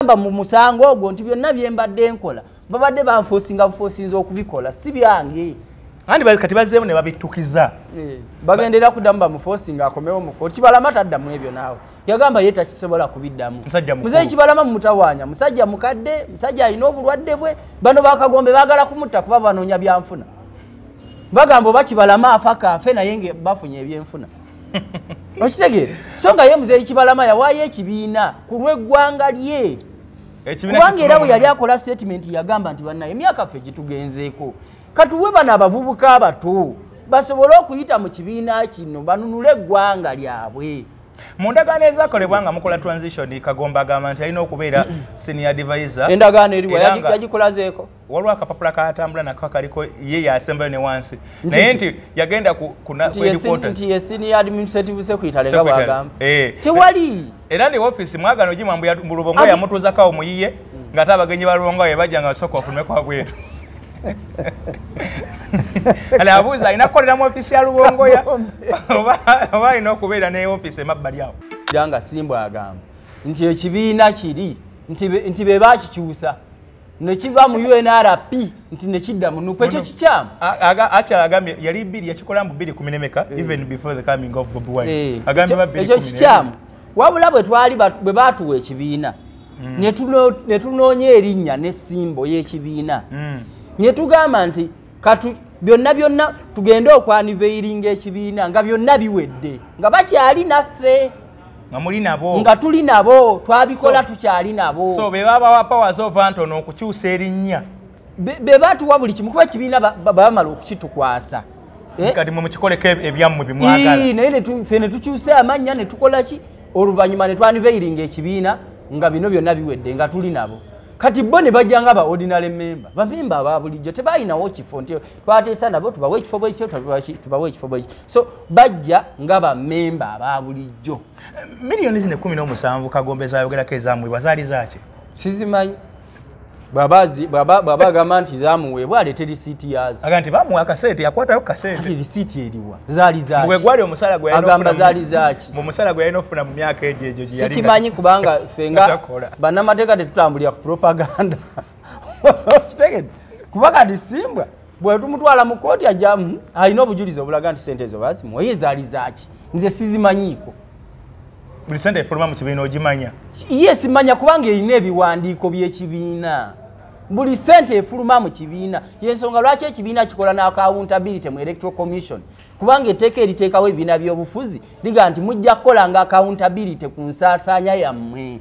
Mu musango ogwo nti byonna bye mbadde nkola babadde banfoosinga bufosinza okubikola, si byange. Andi kati bazzeemu ne babittukiza. Bagendera kuddamu bamufoosinga akomewo mu kkooti. Kibalama taddamu ebyo naawe. Yagamba ye takisobola kubiddamu. Muzeeyi Kibalama mumutawaanya, musajja mukadde, musajja alina obulwadde bwe. Bano bakagombe baagala kumutta kuba banoonya byanfuna. Bagamba oba Kibalama afa kaafe naye nga bafunye ebyenfuna. Okitegeera? So nga ye Muzeeyi Kibalama yawaayo ekibiina ku lw'eggwanga lye. Kubanga era bwe yali akola statement yagamba nti bannaye emyaka ffe gitugenzeeko. Katuwe bano abavubuka abato basobole okuyita mu kibiina kino banunule eggwanga lyabwe. Mu ndagaano ezaakolebwa nga mukola transition, Kagombe agamba nti alina okubeera senior advisor. Endagaano eriwa yagikolazeeko. Waliwo akapapula katambula nako akaliko ye yasembayo ne wansi. Naye nti yagenda ku headquarters. Nti ye senior administrative secretary nga bw'agamba. Tewali. Era ndi office mwagano gimwe mbu Lubongoya yamutuuzako muyiye ng'ate abagenyi ba Lubongoya bajja nga basooka bafulumeko wabweru. Ale abuuza alina kukolera mu ofiisi ya Lubongoya oba alina okubeera ne ofiisi emabbali awo. Era nga Simbwa agamba nti ekibiina kiri nti be baakikyusa ne kiva mu UNRP nti ne kidda mu NUP. Ekyo kikyamu. Akyala agambye yali bbiri yakikola mu 2014 even before the coming of Bobi Wine. Agambye ba 2014. Ekyo kikyamu. Wabula bwe twali bwe baatuwa ekibiina ne tunoonya erinnya n'essimbo y'ekibiina. Ne tugamba nti katu byonna byonna tugende okwaniveiringa ekibiina nga byonna biwedde nga bakyali naffe. Nga muli nabo. Nga tuli nabo, twabikola tukyali nabo. So be babawa powers of Anton okukyusa erinnya. Be baatuwa buli kimu kuba ekibiina bamala okukitukwasa. Kati mwe mukikoleko ebyammwe bimwagala. Naye ffe ne tukyusa amannya ne tukola ki oluvannyuma ne twaniveiringa ekibiina nga bino byonna biwedde nga tuli nabo. Kati bo ne bajja nga ba ordinary member. Bamemba aba bulijjo tebalinawo kifo nti twateesa nabo tubawe ekifo bwe kityo, tubawe ekifo bwe kityo. So bajja nga bamemba aba bulijjo. Miliyoni zino 17 Kagombe zaayogerako ezaamuweebwa zaali zaaki? Sizimanyi. Bw'aba agamba nti zaamuweebwa aleete risiiti yaazo. Agamba nti baamuwa akasente, yakwatayo ku kasente. Ati risiiti eriwa? Zaali zaaki? Gwe gwali omusala gwe yalina Agamba zaali zaaki? Mu musala gwe yalina okufuna mu myaka egyo egyo gye yali Sikimanyi kubanga ffe nga bannamateeka tetutambulira ku propaganda. Okitegedde? Kuba kati Simbwa bwe tumutwala mu kkooti ajja alina obujulizi obulaga nti ssente ezo baazimuwa. Ye zaali zaaki? Nze sizimanyiiko. Buli ssente efuluma mu kibiina ogimanya? Ye simanya kubanga erina ebiwandiiko by'ekibiina. Buli ssente efuluma mu kibiina. Y'ensonga lwaki ekibiina kikola n'accountability mu Electoral Commission. Kubanga etteeka eriteekawo ebibiina by'obufuzi liga nti mujja kukolanga accountability ku nsaasaanya yammwe.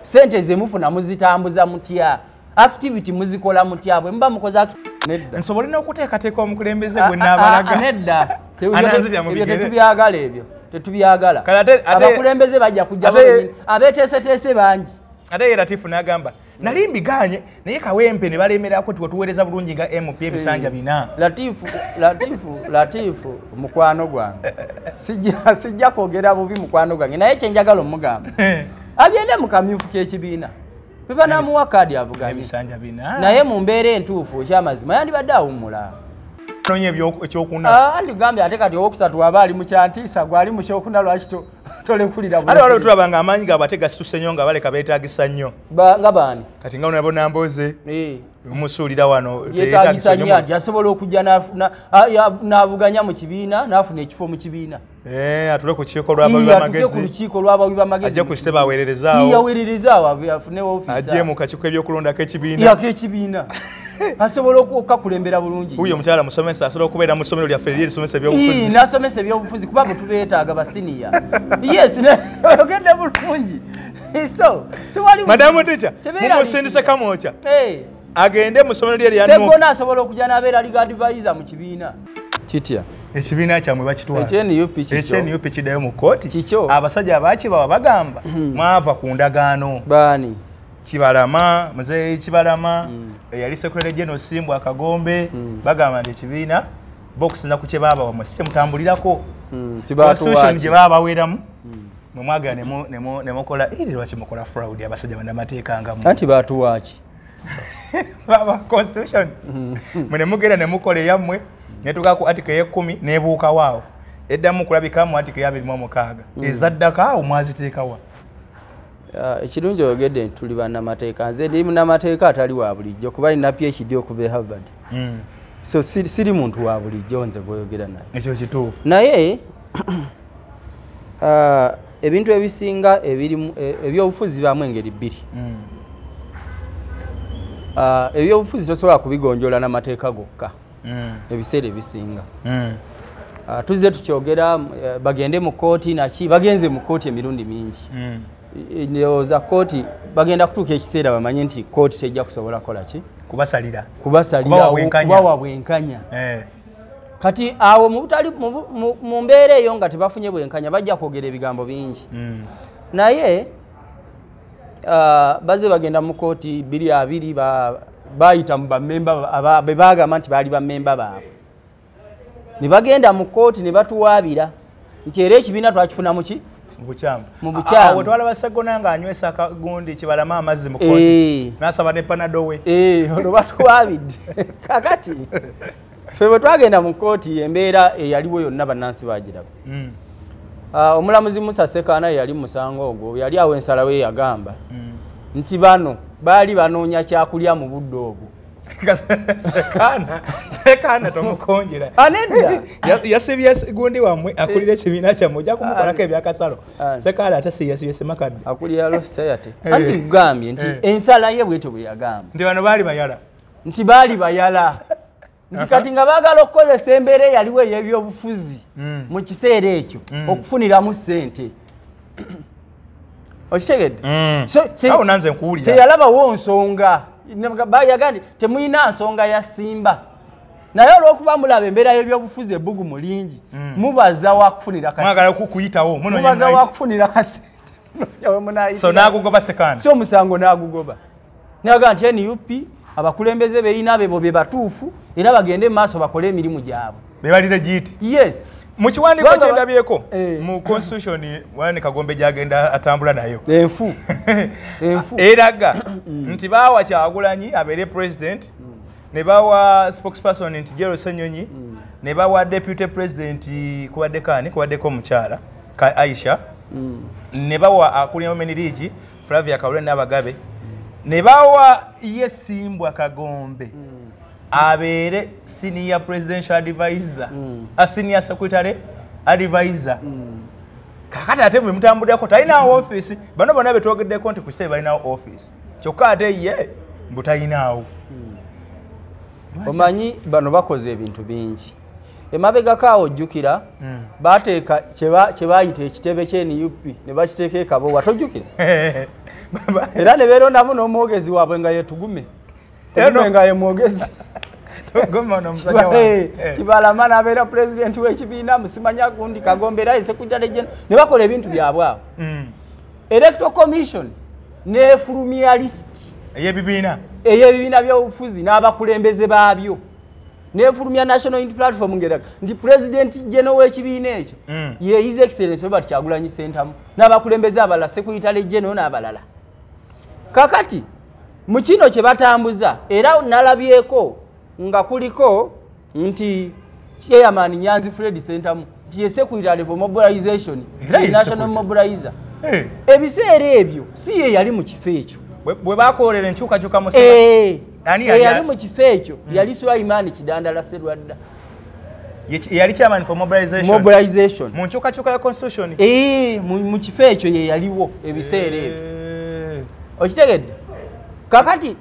Ssente ze mufuna muzitambuza mutya? Activity muzikola mutya? Bwe muba mukoze nedda. Nsobole n'okuteekateeka omukulembeze gwe nnaabalaga. Nedda. Ebyo tetubyagala ebyo. Tetubyagala. Abakulembeze bajja kujja abeeteeseteese bangi. Ate ye Latifu n'agamba nali mbiganye naye Kawempe ne balemerako nti wetuweereza bulungi nga MP ebisanja 4. Latifu mukwano gwange. Sijja kwogera bubi mukwano gwange naye kye njagala omugamba. Agende mu kamyufu k'ekibiina. Bwe banaamuwa kaadi avuganye. Ebisanja 4. Naye mu mbeera entuufu ekyamazima yandibadde awummula. Nonye ekyokuna. Andi gambye ate kati owokusatu aba ali mu kyantiisa gwe ali mu kyokuna lwaki tolekulira bulungi. Ate waliwo tulaba nga amaanyi gaabwe ate gasituse nnyo nga baleka beetaagisa nnyo. Nga baani? Kati nga nabo Nambooze omusuulira wano yeetaagisa nnyo anti asobola okujja n'avuganya mu kibiina n'afuna ekifo mu kibiina. Atule ku lukiiko lw'abawi b'amagezi. Atuule ku lukiiko lw'abawi b'amagezi. Ajje ku kitebe aweererezaawo. Yaweererezaawo afune ofiisa. Ajje mu kakiiko k'ebyokulondako ekibiina. Ak'ekibiina. Asobola okukakulembera bulungi. Wuuyo omukyala musomesa asobola okubeera mu ssomero lyaffe eriri erisomesa ebyobufuzi. N'asomesa ebyobufuzi kuba bwe tubeetaaga basiniya. Yes, oyogedde bulungi. So, tewali Madamu teacher, mumusindise Kamwokya. Agende mu ssomero lye erya NUP. Sseggona asobola okujja n'abeera legal advisor mu kibiina. Kitya? Ekibiina kyammwe bakitwala. Ekye-NUP kikyo. Ekye-NUP kiddayo mu kkooti. Kikyo. Abasajja abaakibawa bagamba mwava ku ndagaano. Baani? Kibalama, Muzeeyi Kibalama, eyali Secretary General Simbwa Kagombe, bagamba nti ekibiina bo okusinza ku kye baabawa mmwe si kye mutambulirako. Constitution gye baabaweramu mwe mwagala ne mukola eri lwaki mukola fraud abasajja bannamateeka nga mmwe. Anti baatuwa ki? Baba constitution. Mwe ne mugenda ne mukola eyammwe ne tuuka ku article ey'ekkumi n'ebuukawo awo. Eddamu kulabikamu article eya 26. Ezaddako awo mwaziteekawa. Ekirungi oyogedde nti tuli bannamateeka. Nze ndi munnamateeka atali wa bulijjo kuba nina PhD okuva e Harvard. So siri muntu wa bulijjo nze gw'oyogera naye. Ekyo kituufu. Naye ebintu ebisinga ebyobufuzi bibaamu engeri bbiri. Ebyobufuzi tosobola kubigonjoola n'amateeka gokka ebiseera ebisinga. Tuzze tukyogera bagende mu kkooti naki, bagenze mu kkooti emirundi mingi. Ndowooza kkooti bagenda kutuuka ekiseera bamanye nti kkooti tejja kusobola kukola ki? Kubasalira. Kubawa bwenkanya. Kati awo mu mbeera eyo nga tebafunye bwenkanya bajja kwogera ebigambo bingi. Naye bazze bagenda mu kkooti 2020 bayita mu bammemba be bagamba nti baali bammemba baabwe. Ne bagenda mu kkooti ne batuwaabira nti era ekibiina twakifuna mu ki? Mu bukyamu. Awo twalaba Ssegona ng'anywesa akagundi Kibalama amazzi mu kkooti. N'asaba ne Panado we. Olwo batuwaabidde. Kakati ffe bwe twagenda mu kkooti embeera eyaliwo yonna bannansi baagiraba. Omulamuzi Musa Ssekaana yali musango ogwo yali awo ensala we yagamba nti bano baali banoonya kyakulya mu budde obwo. Ssekaana tomukonjera. Anedda. Yasibye gundi wammwe akulira ekibiina kyammwe ojja kumukolako ebyakasalo. Ssekaana ate si yasibye Ssemakadde. Akulira Law Society. Anti nkugambye nti ensala ye bw'etyo bwe yagamba. Nti bano baali bayala. Nti baali bayala. Nti kati nga baagala okukozesa embeera eyaliwo ey'ebyobufuzi mu kiseera ekyo okufuniramu ssente. Okitegedde? Awo nanze nkuwulira. Teyalabawo nsonga. Yagamba nti temulina nsonga ya Simba. Naye olw'okuba mulaba embeera y'ebyobufuzi ebbugumu lingi, mubaza wakufunira kasente. Mwagala kuyitawo, mubaza wakufunira kasente. So n'agugoba Ssekaana. So omusango n'agugoba. N'agamba nti NUP abakulembeze beeyina bebo be batuufu era bagende mu maaso bakole emirimu gyabwe. Be bali legit. Yes. Mu kiwandiiko kye ndabyeko mu constitution wani Kagombe gy'agenda atambula nayo. Enfu. Enfu. Eraga nti baawa Kyagulanyi abeere president, ne bawa spokesperson nti Jerry Ssenyonyi, ne bawa deputy president kubaddeko ani, kubaddeko omukyala Aisha, ne bawa akulira Women League Flavia Kalule n'Abagabe, ne bawa ye Ssimbwa Kagombe abeere senior presidential advisor, a senior secretary advisor. Kakati ate bwe mutambulirako talinawo office, bano bonna be twogeddeko nti ku kitebe balinawo office, kyokka ate ye mbu talinaawo. Omanyi bano bakoze ebintu bingi. Emabegako awo ojjukira bateeka kye baayita ekitebe kye NUP ne bakiteeka e Kabowa, tojjukira? Era ne beerondamu n'omwogezi waabwe nga ye Tugume. Tugume nga ye mwogezi. Kibalama n'abeera pulezidenti w'ekibiina musimanya gundi Kagombe era ye secretary general ne bakola ebintu byabwe awo. Electoral Commission n'efulumya list ey'ebibiina ey'ebibiina by'obufuzi n'abakulembeze baabyo. N'efulumya National Unity Platform ng'eraga nti President General w'ekibiina ekyo ye His Excellency Robert Kyagulanyi Ssentamu n'abakulembeze abalala, Secretary General n'abalala. Kakati mu kino kye batambuza era nalabyeko nga kuliko nti Chairman Nyanzi Fred Ssentamu nti ye Secretary for Mobilization, National Mobilizer. Ebiseera ebyo si ye yali mu kifo ekyo. Bwe bakolera enkyukakyuka mu eyali mu kifo ekyo yali Sulaiman Kidandala Sserwadda. Yali chairman for mobilization. Mobilization. Mu nkyukakyuka ya constitution. Mu kifo ekyo ye yaliwo ebiseera ebyo. Okitegedde? Kakati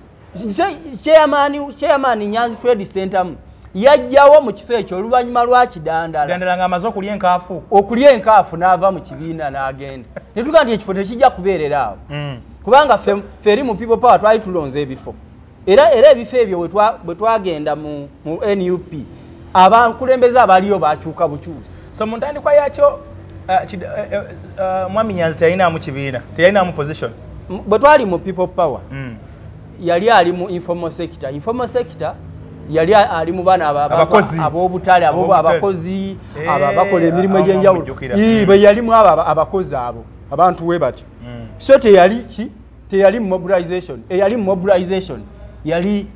chairman Nyanzi Fred Ssentamu yajjawo mu kifo ekyo oluvannyuma lwa Kidandala. Kidandala ng'amaze okulya enkaafu. Okulya enkaafu n'ava mu kibiina n'agenda. Ne tugamba nti ekifo tekijja kubeerera awo. Kubanga ffe eri mu People Power twali tulonze ebifo. Era ebifo ebyo bwe twagenda mu NUP abakulembeze abaliyo bakyuka bukyusi. So mu ntandikwa yakyo Mwami Nyanzi teyalinamu kibiina, teyalinamu position. Bwe twali mu People Power yali ali mu informal sector. Informal sector yali ali mu bana ab'obutale, abakozi, abakola emirimu egy'enjawulo. Be yalimu abakozi abo, abantu we batyo. So teyali ki? Teyali mobilization. Eyali mobilization yali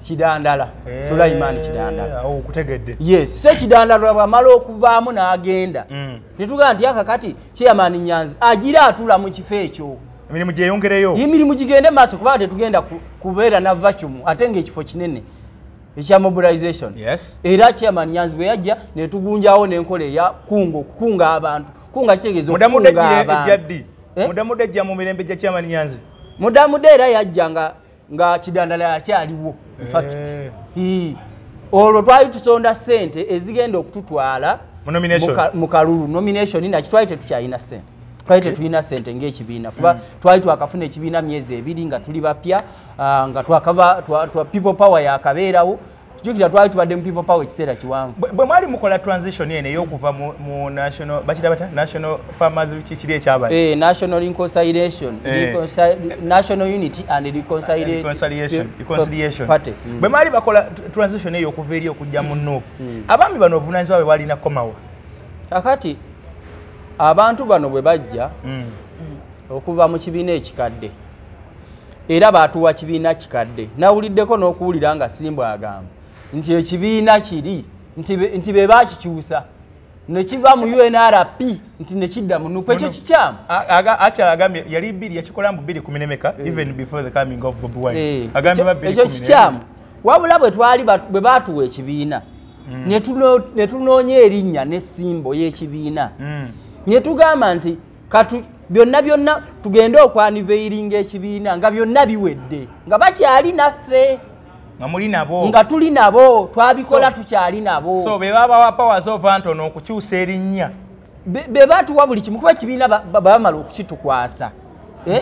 Kidandala, Sulaiman Kidandala. Awo okutegedde. Yes, so Kidandala bw'amala okuvaamu n'agenda. Ne tugamba nti akakati Chairman Nyanzi agira atula mu kifo ekyo. Emirimu gyeyongereyo. Emirimu gigende maaso kubanga tetugenda kubeera na vacuum ate ng'ekifo kinene ekya mobilization. Yes. Era chairman Nyanzi bwe yajja ne tugunjawo n'enkola eya kungo kukunga abantu. Kunga kitegeeza okukunga abantu. Mudamudde ejja mu mirembe gya chairman Nyanzi. Mudamudde era yajja nga Kidandala akyaliwo. In fact. Olwo twali tusonda ssente ezigenda okututwala mu kalulu nomination na kitwali tetukyalina ssente. Twali tetulina ssente ng'ekibiina kuba twali twakafuna ekibiina myezi ebiri nga tuli bapya nga twakava people power yakabeerawo. Jjukira twali tubadde mu people power ekiseera kiwanvu. Bwe mwali mukola transition eno ey'okuva mu national bakira batya National Farmers kiri ekyabali National Reconciliation, National Unity and Reconciliation Party. Bwe mwali bakola transition eyo okuva eri okujja mu NUP, abaami bano obuvunaanyizibwa bwe balina kukomawo. Kakati abantu bano bwe bajja okuva mu kibiina ekikadde era baatuwa kibiina kikadde. Nawuliddeko n'okuwulira nga Simbwa agamba nti ekibiina kiri nti be bakikyusa ne kiva mu UNRP nti ne kidda mu NUP. Ekyo kikyamu. Akyala agambye yali bbiri yakikola mu 2014 even before the coming of Bobi Wine. Agambye ba 2014. Ekyo kikyamu. Wabula bwe twali bwe baatuwa ekibiina ne tunoonya erinnya n'essimbo y'ekibiina ne tugamba nti katu byonna byonna tugende okwaniveiringa ekibiina nga byonna biwedde nga bakyali naffe. Nga muli nabo. Nga tuli nabo, twabikola tukyali nabo. So be babawa powers of Anton okukyusa erinnya. Be baatuwa buli kimu kuba ekibiina bamala okukitukwasa.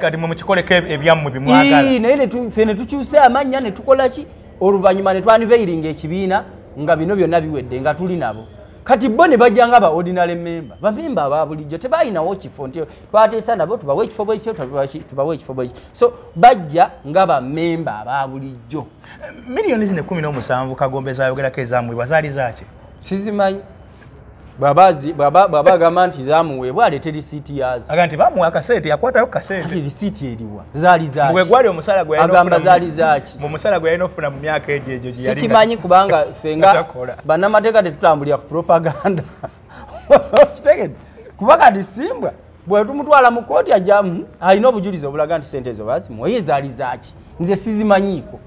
Kati mwe mukikoleko ebyammwe bimwagala. Naye ffe ne tukyusa amannya ne tukola ki oluvannyuma ne twaniveiringa ekibiina nga bino byonna biwedde nga tuli nabo. Kati bo ne bajja nga ba ordinary member. Bamemba aba bulijjo tebalinawo kifo nti twateesa nabo tubawe ekifo bwekityo tubawe ekifo bwekityo. So bajja nga bamemba aba bulijjo. Miliyoni zino 17 Kagombe zaayogerako ezamuweebwa zaali zaaki? Sizimanyi. Bw'aba agamba nti zaamuweebwa aleete risiiti yaazo. Agamba nti baamuwa akasente, yakwatayo ku kasente. Ati risiiti eriwa? Zaali zaaki? Bwe gwali omusala gwe yalina agamba zaali zaaki? Mu musala gwe yalina okufuna mu myaka egyo egyo gye yali. Sikimanyi kubanga ffe nga bannamateeka tetutambulira ku propaganda. Kitegedde? Kuba kati Simbwa bwe tumutwala mu kkooti ajja alina obujulizi obulaga nti ssente ezo baazimuwa. Ye zaali zaaki? Nze sizimanyiiko.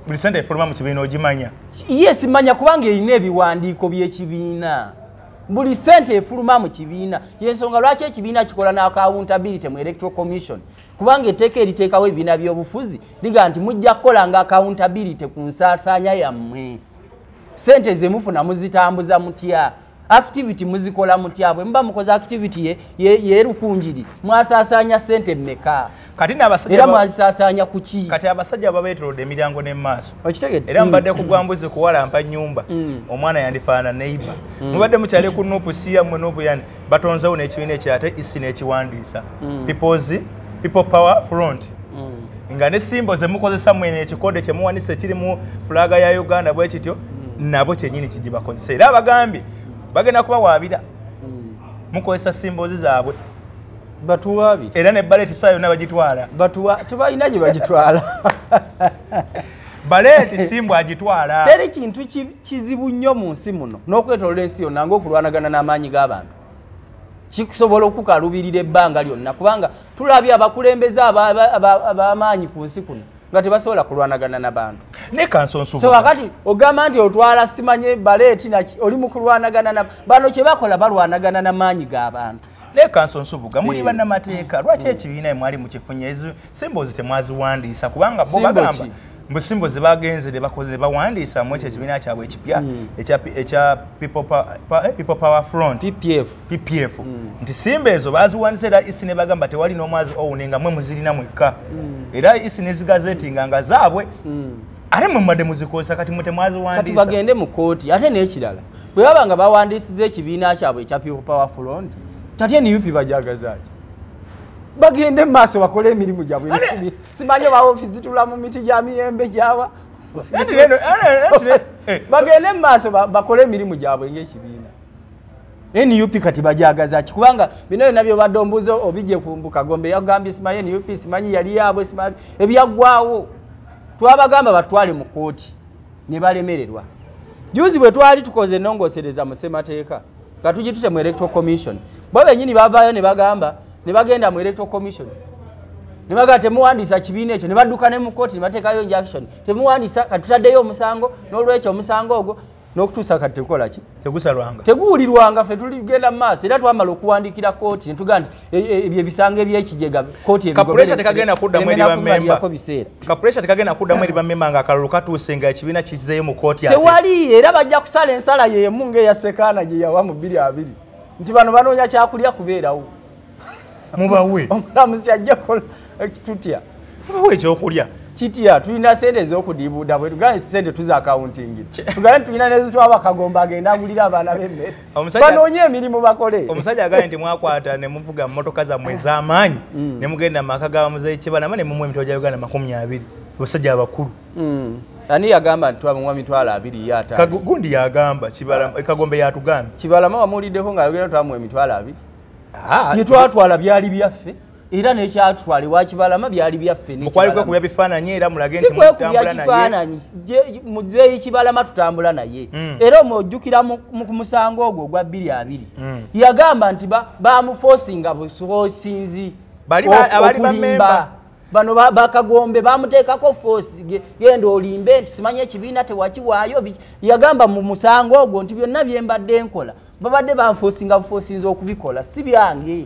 Buli ssente efuluma mu kibiina ogimanya? Ye simanya kubanga erina ebiwandiiko by'ekibiina. Buli ssente efuluma mu kibiina. Y'ensonga lwaki ekibiina kikola n'accountability mu Electoral Commission. Kubanga etteeka eriteekawo ebibiina by'obufuzi liga nti mujja kukolanga accountability ku nsaasaanya yammwe. Ssente ze mufuna muzitambuza mutya? Activity muzikola mutya? Bwe muba mukoze activity ye Rukunjiri mwasaasaanya ssente mmeka? Kati n'abasajja era mwasaasaanya ku ki? Kati abasajja babeetoolodde emiryango n'emaaso. Okitegedde? Era mubadde kugwa mbuzi kuwalampa nnyumba. Omwana yandifaanana neighbor. Mubadde mukyali ku NUP si yammwe NUP yani batonzewo n'ekibiina ekirala ate isi n'ekiwandiisa. People Power Front. Nga ne simbo ze mukozesa mwene ekikode kye muwanise ekirimu fulaga ya Uganda bwe kityo nabo kyennyini kigibakozesa. Era abagambye bagenda kubawaabira. Mukozesa simbozi zaabwe. Batuwaabira. Era ne baleeti saa yonna bagitwala. Tebalina gye bagitwala. Baleeti Simbwa agitwala. Teri kintu kizibu nnyo mu nsi muno n'okwetooloola ensi yonna ng'okulwanagana n'amaanyi g'abantu. Kikusobola okukalubirira ebbanga lyonna kubanga tulabye abakulembeze ab'amaanyi ku nsi kuno nga tebasobola kulwanagana n'abantu. Ne Kansonso. So wakati ogamba nti otwala simanye baleeti naki oli mu kulwanagana na bano kye bakola balwanagana n'amaanyi g'abantu. Ne Kansonso buga muli bannamateeka lwaki ekibiina mwali mukifunye ezo symbols temwaziwandiisa kubanga bo bagamba mbu symbols bagenze ne bakoze bawandiisa mu ekyo ekibiina kyabwe ekipya ekya People Power Front PPF nti simba ezo baziwandiisa era isi ne bagamba tewali n'omwazi owunenga mwe muzirina mwekka era isi ne zigazetinga nga zaabwe ate mwe mubadde muzikozesa kati mwe temwaziwandiisa. Kati bagende mu kkooti. Ate n'ekirala bwe baba nga bawandiisiza ekibiina kyabwe ekya People Power Front kati NUP bajagazaaki? Bagende mu maaso bakole emirimu gyabwe. Simanyi oba ofiisi zituula mu miti gya miyembe gyawa. Bagende mu maaso bakole emirimu gyabwe ng'ekibiina. NUP kati bajagazaaki? Kubanga bino byonna by'obadde ombuuza obijje ku Kagombe yagambye simanyi NUP simanyi yali yaabwe simanyi ebyaggwawo. Twabagamba batwale mu kkooti ne balemererwa. Juzi bwe twali tukoze ennongoosereza mu ssemateeka nga tugitute mu Electoral Commission, bo bennyini bavaayo ne bagamba ne bagenda mu Electoral Commission Ne bagamba temuwandiisa kibiina ekyo, ne badduka ne mu kkooti ne bateekayo injunction. Temuwandiisa, kati tutaddeyo omusango, n'olwekyo omusango ogwo n'okutuusa kati tegukola ki? Tegusalwanga. Teguwulirwanga, ffe tuligenda mu maaso. Era twamala okuwandiikira kkooti ne tugamba nti ebyo ebisango eby'ekijega kkooti Ka pressure tekagenda kuddamu eri bammemba. Ka pressure tekagenda kuddamu eri bammemba nga akalulu katuuse nga ekibiina kizzeeyo mu kkooti ate. Tewali, era bajja kusala ensala y'emu ng'eya Sekaana gye yawa mu 2020. Nti bano banoonya kyakulya kubeerawo. Mubawe. Omulamuzi ajja kukola tutya? Mubawe ekyokulya. Kitya, tulina sente ez'okudiibuuda bwe tugambe sente tuza accounting. Tugambe tulina n'ezitwaba Kagombe agenda agulira abaana b'emmere. Banoonye emirimu bakole. Omusajja agambye nti mwakwata ne muvuga mmotoka zammwe ez'amaanyi ne mugenda mu maka ga Muzeeyi Kibalama ne mumuwa emitwalo gya Uganda 20. Abasajja abakulu. Ani yagamba nti twamuwa mitwalo abiri ye ataano? Gundi yagamba, Kibalama, Kagombe yatugambye. Kibalama wamuwuliddeko ng'ayogera twamuwa emitwalo abiri. Bye twatwala byali byaffe. Era n'ekyatwala ewa Kibalama byali byaffe. Mukwali kwekubya bifaananyi era mulage nti mutambula naye. Muzeeyi Kibalama tutambula naye. Era omujjukira mu musango ogwo ogwa 2020. Yagamba nti bamuforcinga busosinzi. Bali abali bammemba. Bano bakagombe bamuteekako force, genda olimbe nti simanyi ekibiina tewakiwaayo. Yagamba mu musango ogwo nti byonna bye mbadde nkola babadde banforcinga buforcinzi okubikola, si byange.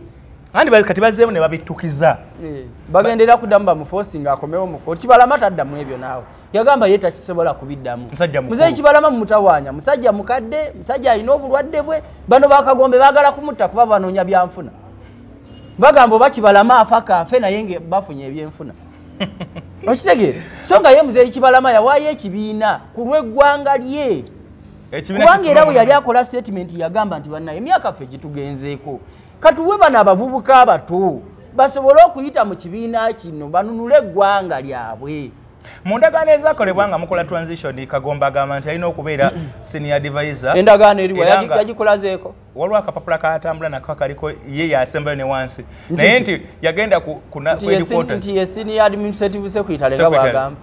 Andi kati bazzeemu ne babittukiza. Bagendera kuddamu bamuforcinga akomewo mu kkooti. Kibalama taddamu ebyo naawe. Yagamba ye takisobola kubiddamu. Muzeeyi Kibalama mumutawaanya, musajja mukadde, musajja alina obulwadde bwe. Bano bakagombe baagala kumutta kuba banoonya byanfuna. Bagamba oba Kibalama afa kaafe naye nga bafunye ebyenfuna. Okitegeera? So nga ye Muzeeyi Kibalama yawaayo ekibiina ku lw'eggwanga lye. Kubanga era bwe yali akola statement yagamba nti bannaye emyaka ffe gitugenzeeko. Katuwe bano abavubuka abato basobole okuyita mu kibiina kino banunule eggwanga lyabwe. Mu ndagaano ezaakolebwa nga mukola transition, Kagombe agamba nti alina okubeera senior advisor. Endagaano eriwa yagikolazeeko. Waliwo akapapula katambula nako akaliko ye yasembayo ne wansi. Naye nti yagenda ku headquarters. Nti ye senior administrative secretary nga bw'agamba.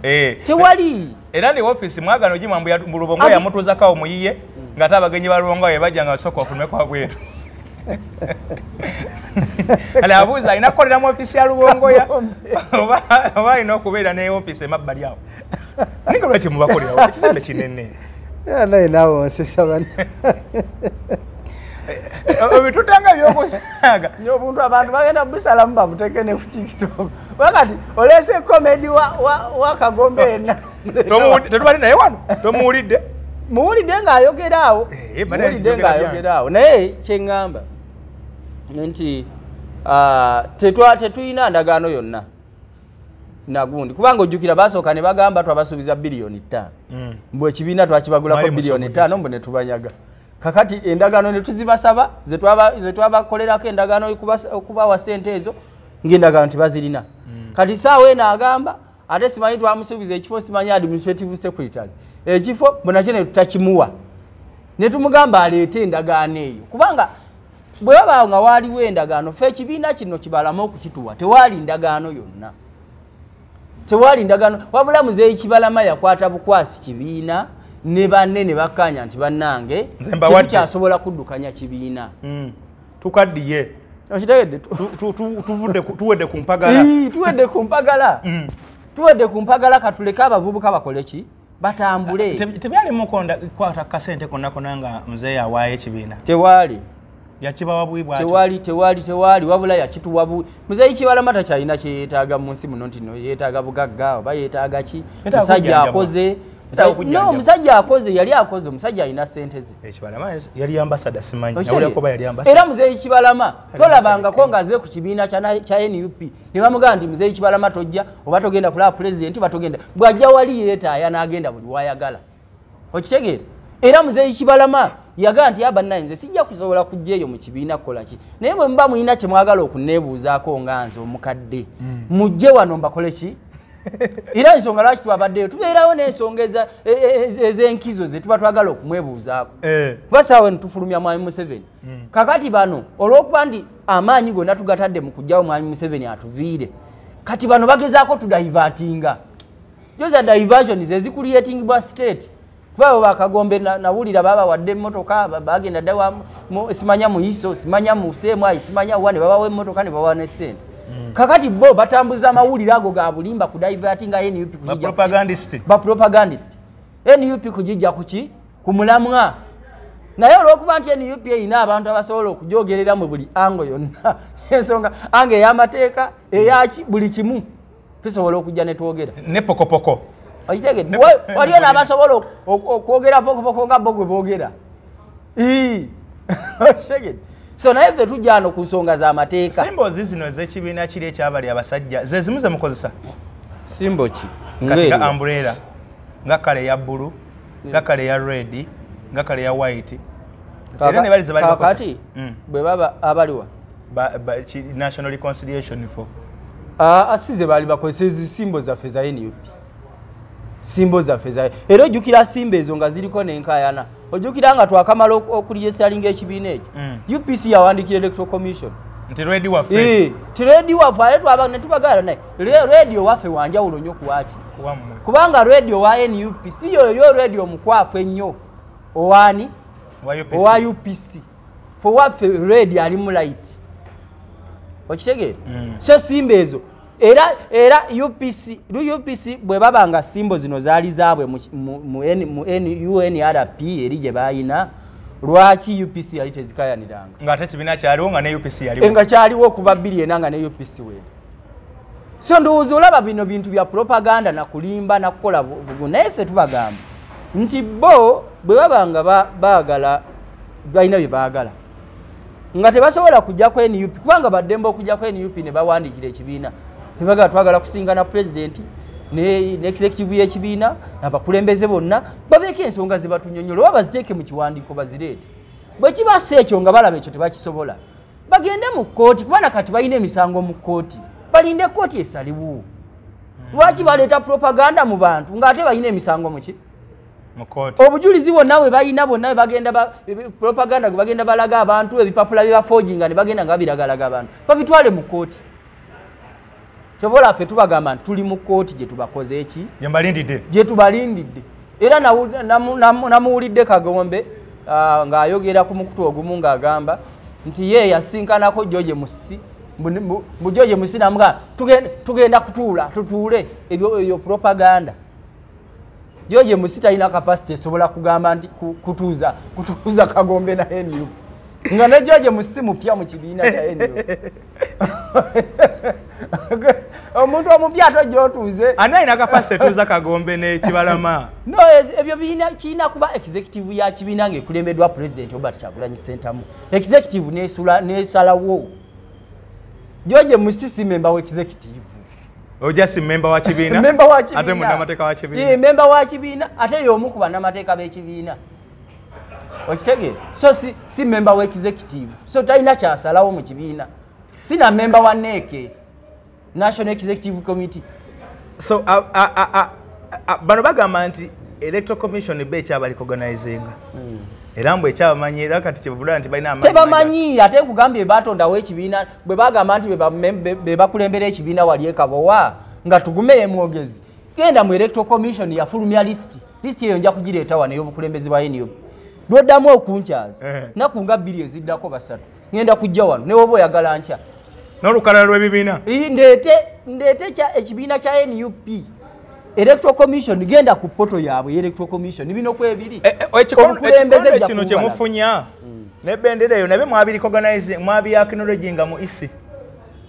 Tewali. Era ndi office mwagano ogimwa mbu Lubongoya yamutuuzako muyiye ng'ate abagenyi ba Lubongoya bajja nga basooka bafulumeko wabweru. Ale abuuza alina kukolera mu ofiisi ya Lubongoya oba alina okubeera ne ofiisi emabbali awo. Naye nga lwaki mubakolerawo ekizimbe kinene? Naye naawe onsesa bano. Ebitutanga ebyokusaaga. Obuntu abantu bagenda busalamu babuteeke ne ku TikTok. Wakati oleese comedy wa Kagombe yenna. Tetubali naye wano? Tomuwulidde? Muwulidde ng'ayogera awo. Muwulidde ng'ayogera awo. Naye kye ŋŋamba nti tetulina ndagaano yonna nagundi, kubanga ojjukira basooka ne bagamba twabasuubiza 5 billion. Mbu ekibiina twakibagulako 5 billion mbu ne tubanyaga. Kakati endagaano ne tuzibasaba ze twabakolerako endagaano okubawa ssente ezo ng'endagaano tebazirina. Kati saawa eno agamba ate simanyi twamusuubiza ekifo, simanyi administrative secretary ekifo mbu nakyo ne tutakimuwa, ne tumugamba aleete endagaano eyo, kubanga bwe baba nga waaliwo endagaano ffe ekibiina kino Kibalama okukituwa tewaali ndagaano yonna, tewaali ndagaano. Wabula Muzeeyi Kibalama yakwata bukwasi kibiina ne banne ne bakkaanya nti bannange tetukyasobola kuddukanya kibiina. Tukaddiye. Okitegedde? Tuwedde ku mpagala. Tuwedde ku mpagala. Tuwedde ku mpagala, katuleke abavubuka bakole ki? Batambule. Tebyalimu kwata kasente konna konna nga muzeeyi awaayo ekibiina? Tewaali. Yakibawa buwi bw'atyo? Tewaali, tewaali, tewaali, wabula yakituwa buwi. Muzeeyi Kibalama takyalina kye yeetaaga mu nsi muno nti no yeetaaga bugagga oba yeetaaga ki. Musajja akoze. No, omusajja akoze, yali akoze, omusajja alina ssente ze. Kibalama yali ambassador simanyi. Nawulira ko yali ambassador. Era Muzeeyi Kibalama tolabangako ng'aze ku kibiina kya NUP ne bamugamba nti Muzeeyi Kibalama tojja oba togenda kulaba pulezidenti oba togenda. Bw'ajja wali yeetaaya n'agenda buli w'ayagala. Okitegeera? Era Muzeeyi Kibalama yagamba nti abannaye nze sijja kusobola kujja eyo mu kibiina kukola ki, naye bwe muba mulina kye mwagala okunneebuuzaako nga nze omukadde mujje wano mbakole ki? Era ensonga lwaki twabaddeyo tubeerawo n'ensonga ez'enkizo ze tuba twagala okumwebuuzaako. Kuba saawa eno tufulumya Mwami Museveni. Kakati bano olw'okuba nti amaanyi gonna tugatadde mu kuggyawo Mwami Museveni atuviire, kati bano bagezaako tudivertinga. Joza diversion ze zicreatingibwa state. Kuba abo bakagombe nawulira babawadde emmotoka, bagenda dda simanya mu ISO, simanya mu CMI, simanya wa, ne babawa emmotoka ne babawa ne ssente. Kakati bo batambuza amawulire ago ga bulimba ku divertinga NUP kujija. Ba propagandist. NUP kujija kuki? Ku mulamwa. Naye olwokuba nti NUP erina abantu abasobola okujogerera mu buli ango yonna. Ensonga ange ey'amateeka eyaki buli kimu tusobola okujja ne twogera. Ne pokopoko. Okitegedde? Waliyo n'abasobola okwogera pokopoko nga bo gwe boogera. Okitegedde? So naye ffe tujja wano ku nsonga z'amateeka. Symbols zino ez'ekibiina kiri ekyabali abasajja ze zimu ze mukozesa. Symbol ki? Kati nga umbrella, nga kale ya blue, nga kale ya red, nga kale ya white. Era ne bali ze bali bakozesa. Kakati bwe baba abaliwa National Reconciliation for asize bali bakozesa ezi symbol zaffe za NUP. Symbol zaffe za era ojjukira simba ezo nga ziriko n'enkaayana. Ojjukira nga twakamala okuregistaringa ekibiina ekyo. UPC yawandiikira Electoral Commission nti ready waffe. Ti ready waffe ate twaba ne tubagala naye radio waffe wanjawulo nnyo kuwaki. Kubanga radio wa NUP si yoyo radio mukwafu ennyo owani owa UPC. For waffe radio ali mu light. Okitegeera? So simba ezo era UPC UPC bwe babanga simbo zino zaali zaabwe mu UNRP eri gye bayina, lwaki UPC yali tezikayaniranga? Nga ate kibiina kyaliwo nga ne UPC yaliwo. Nga kyaliwo okuva 2004 nga ne UPC weeri. So ndowooza olaba bino bintu bya propaganda na kulimba na kukola bugu. Naye ffe tubagamba nti bo bwe babanga baagala balina bye baagala nga tebasobola kujjako NUP, kubanga baddembe okujjako NUP ne bawandiikira ekibiina ne bagamba twagala kusingana pulezidenti ne executive y'ekibiina n'abakulembeze bonna babeeko ensonga ze batunyonnyola oba baziteeke mu kiwandiiko bazireete. Bwe kiba si ekyo nga balaba ekyo tebakisobola, bagende mu kkooti, kubanga kati balina emisango mu kkooti, balinde kkooti esaliwo. Lwaki baleeta propaganda mu bantu ng'ate balina emisango mu ki? Obujulizi bwonna bwe balina bonna bagenda propaganda gwe bagenda balaga abantu ebipapula bye baforginga ne bagenda nga babiragalaga abantu babitwale mu kkooti. Kyobola ffe tubagamba nti tuli mu kkooti gye tubakoze eki? Gye tubalindidde. Era namuwulidde Kagombe ng'ayogera ku mukutu ogumu ng'agamba nti ye yasinkanako George Musisi, mbu George Musisi namugamba tugenda kutuula tutuule ebyo propaganda. George Musisi talina capacity esobola kugamba nti kutuuza Kagombe na NUP. Nga ne George Musisi mupya mu kibiina kya NUP. Omuntu omupya tojja otuuze. Ani alina capacity etuuza Kagombe ne Kibalama? No, ebyo kirina kuba executive ya kibiina ng'ekulembeddwa President Robert Kyagulanyi Ssentamu. Executive n'esalawo. George Musisi member wa executive. Oja si member wa kibiina? Member wa kibiina. Ate munnamateeka wa kibiina. Ye member wa kibiina ate y'omu ku bannamateeka b'ekibiina. Okitegeera? So si member wa executive. So talina kyasalawo mu kibiina. Sina member wa NEC, National Executive Committee. So bano bagamba nti Electoral Commission be ekyabali organizinga. Era mbwe ekyabamanyi era kati kyebavula nti balina amaanyi. Tebamanyi ate nkugambye batondawo ekibiina bwe bagamba nti be bakulembera ekibiina wali e Kabowa nga tugume ye mwogezi. Genda mu Electoral Commission yafulumya list. List eyo nja kugireeta wano ey'obukulembeze bwa NUP. Lwoddamu okunkyaza nnaku nga 2 eziddako 3 ngenda kujja wano ne woba oyagala nkya. N'olukalala lw'ebibiina. Ndeete ekibiina kya NUP. Electoral Commission genda ku poto yaabwe Electoral Commission bino kwebiri. Obukulembeze kino kye mufunya ne bendera eyo nabyo mwabiriorganize mwabi acknowledginga mu EC.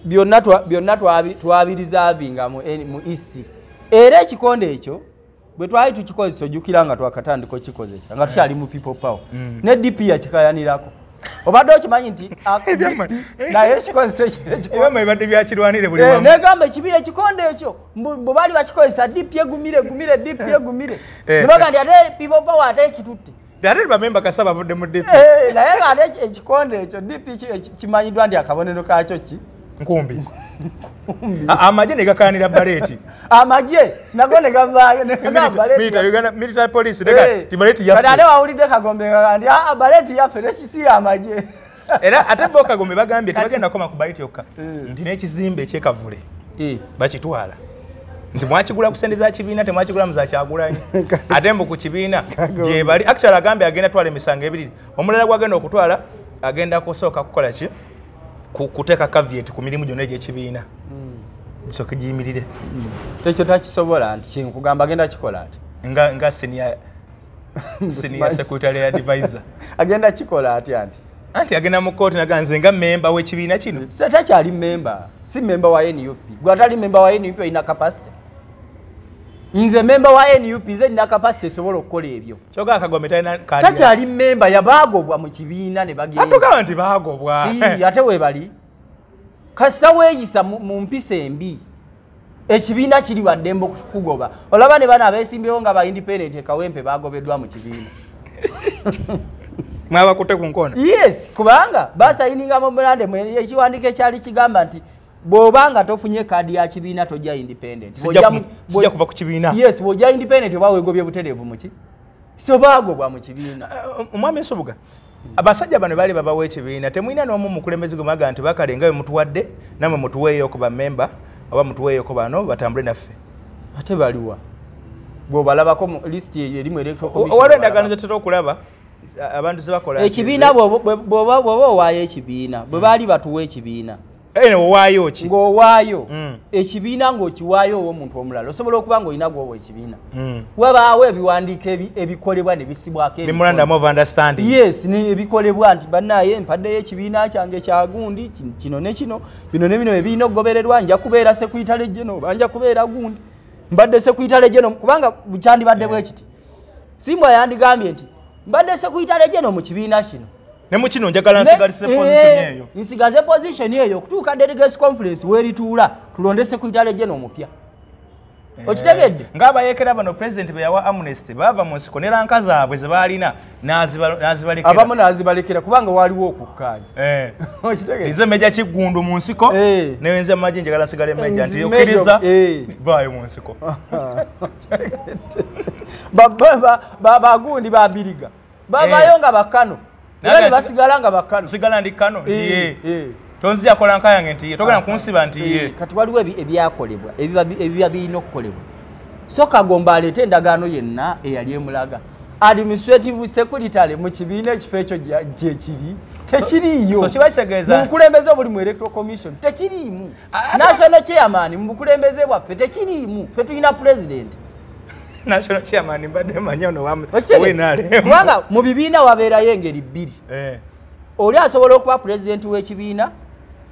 Byonna twabirizavinga mu EC. Era ekikonde ekyo bwe twali tukikozesa ojjukira nga twakatandika okukikozesa nga tukyali mu People Power. Ne DP yakikayanirako. Obadde okimanyi nti naye ekikozesa ekyo ebyama bibadde byakirwanire buli wamu. Negamba ekibi ekikonde ekyo mbu baali bakikozesa DP egumire gumire DP egumire. Ne bagamba nti ate People Power ate ekitutte. Ate bamemba kasa bavudde mu DP. Naye nga ate ekikonde ekyo DP kimanyiddwa nti akabonero kaakyo ki? Nkumbi. Amagye ne gakayanira baleeti. Amagye nago ne gavaayo ne gagamba baleeti. Uganda military police ti baleeti yaffe. Kati ate wawulidde Kagombe nga nti baleeti yaffe nekisi amagye. Era ate bo Kagombe bagambye tebagenda kukoma ku baleeti yokka nti n'ekizimbe eky'e bakitwala. Nti mwakigula ku ssente za kibiina temwakigula mu za Kyagulanyi. Ate mbu ku kibiina gye bali actually agambye agenda twala emisango ebiri. Omulala gw'agenda okutwala agenda kusooka kukola ki? kuteeka caveat ku mirimu gyonna egy'ekibiina gisooke giyimirire. Ekyo takisobola nti kinkugamba agenda kikola ati nga senior secretary advisor agenda kikola atya nti anti agenda mu kooti naga nze nga memba w'ekibiina kino. Takyali memba, si memba wa NUP. Gwe atali memba wa NUP olina capacity. Nze memba wa NUP nze nina capacity esobola okukola ebyo. Kyokka Akagombe talina kaadi. Takyali memba, yabaagobwa mu kibiina ne bagenda. Atugamba nti baagobwa. Ate weebali kasita weeyisa mu mpisa embi ekibiina kiri waddembe okukugoba. Olaba ne bano abeesimbyewo nga ba independent e Kawempe baagobeddwa mu kibiina. Mwabakutte ku nkono. Yes, kubanga basayininga memorandum ekiwandiiko ekyali kigamba nti bw'obanga tofunye kaadi ya kibiina tojja independent. Sijja kuva ku kibiina. Yes, bw'ojja independent oba weegobye butereevu mu ki? So baagobwa mu kibiina. Omwami Nsubuga, abasajja bano baali babawa ekibiina, temulina n'omu mukulembeze gwe mwaga nti bakale nga bwe mutuwadde nammwe mutuweeyo ku bammemba oba mutuweeyo ku bano batambule naffe. Ate baliwa? Bw'obalabako mu list eyo erimu Electoral Commission. Waliwo endagaano ze tutera okulaba abantu ze bakola. Ekibiina bw'oba owaayo ekibiina, bwe baali batuwa ekibiina. Owaayo ki? Ng'owaayo ekibiina ng'okiwaayo ow'omuntu omulala. Osobola okuba ng'olina gw'owa ekibiina. Wabaawo ebiwandiiko ebikolebwa ne bissibwako memorandum of understanding. Yes, ebikolebwa nti bannaaye mpaddeyo ekibiina kyange kya gundi kino ne kino, bino ne bino ebirina okugobererwa, nja kubeera secretary general oba nja kubeera gundi. Mbadde secretary general kubanga kyandibadde bwe kiti. Simbwa yandigambye nti mbadde secretary general mu kibiina kino. Ne mu kino njagala nsigalise position eyo. Nsigaze position eyo okutuuka delegates conference werituula tulonde secretary general omupya. Okitegedde? Ng'abayeekera bano president bwe yawa amnesty baava mu nsiko ne ranka zaabwe ze baalina n'azibalekera. Abamu n'azibalekera kubanga waliwo okukkaanya. Okitegedde? Nze Meja Kiggundu mu nsiko ne nze Magye njagala nsigale Meja nti okkiriza vaayo mu nsiko. Bagundi babiriga bavaayo nga bakano. Era basigala nga bakano. Sigala ndi kano nti ye. Tonzija kola nka yange nti ye. Togenda kunsiba nti ye. Kati waliwo ebyakolebwa, ebiba birina okukolebwa. So Kagombe aleete endagaano yenna eyali emulaga. Administrative secretary mu kibiina ekifo ekyo gye kiri tekiriiyo. So kiba kitegeeza mu bukulembeze obuli mu Electoral Commission tekiriimu. National chairman mu bukulembeze bwaffe tekiriimu. Ffe tulina president. National chairman mbadde manyi ono wa kubanga mu bibiina wabeerayo engeri bbiri. Oli asobola okuba president w'ekibiina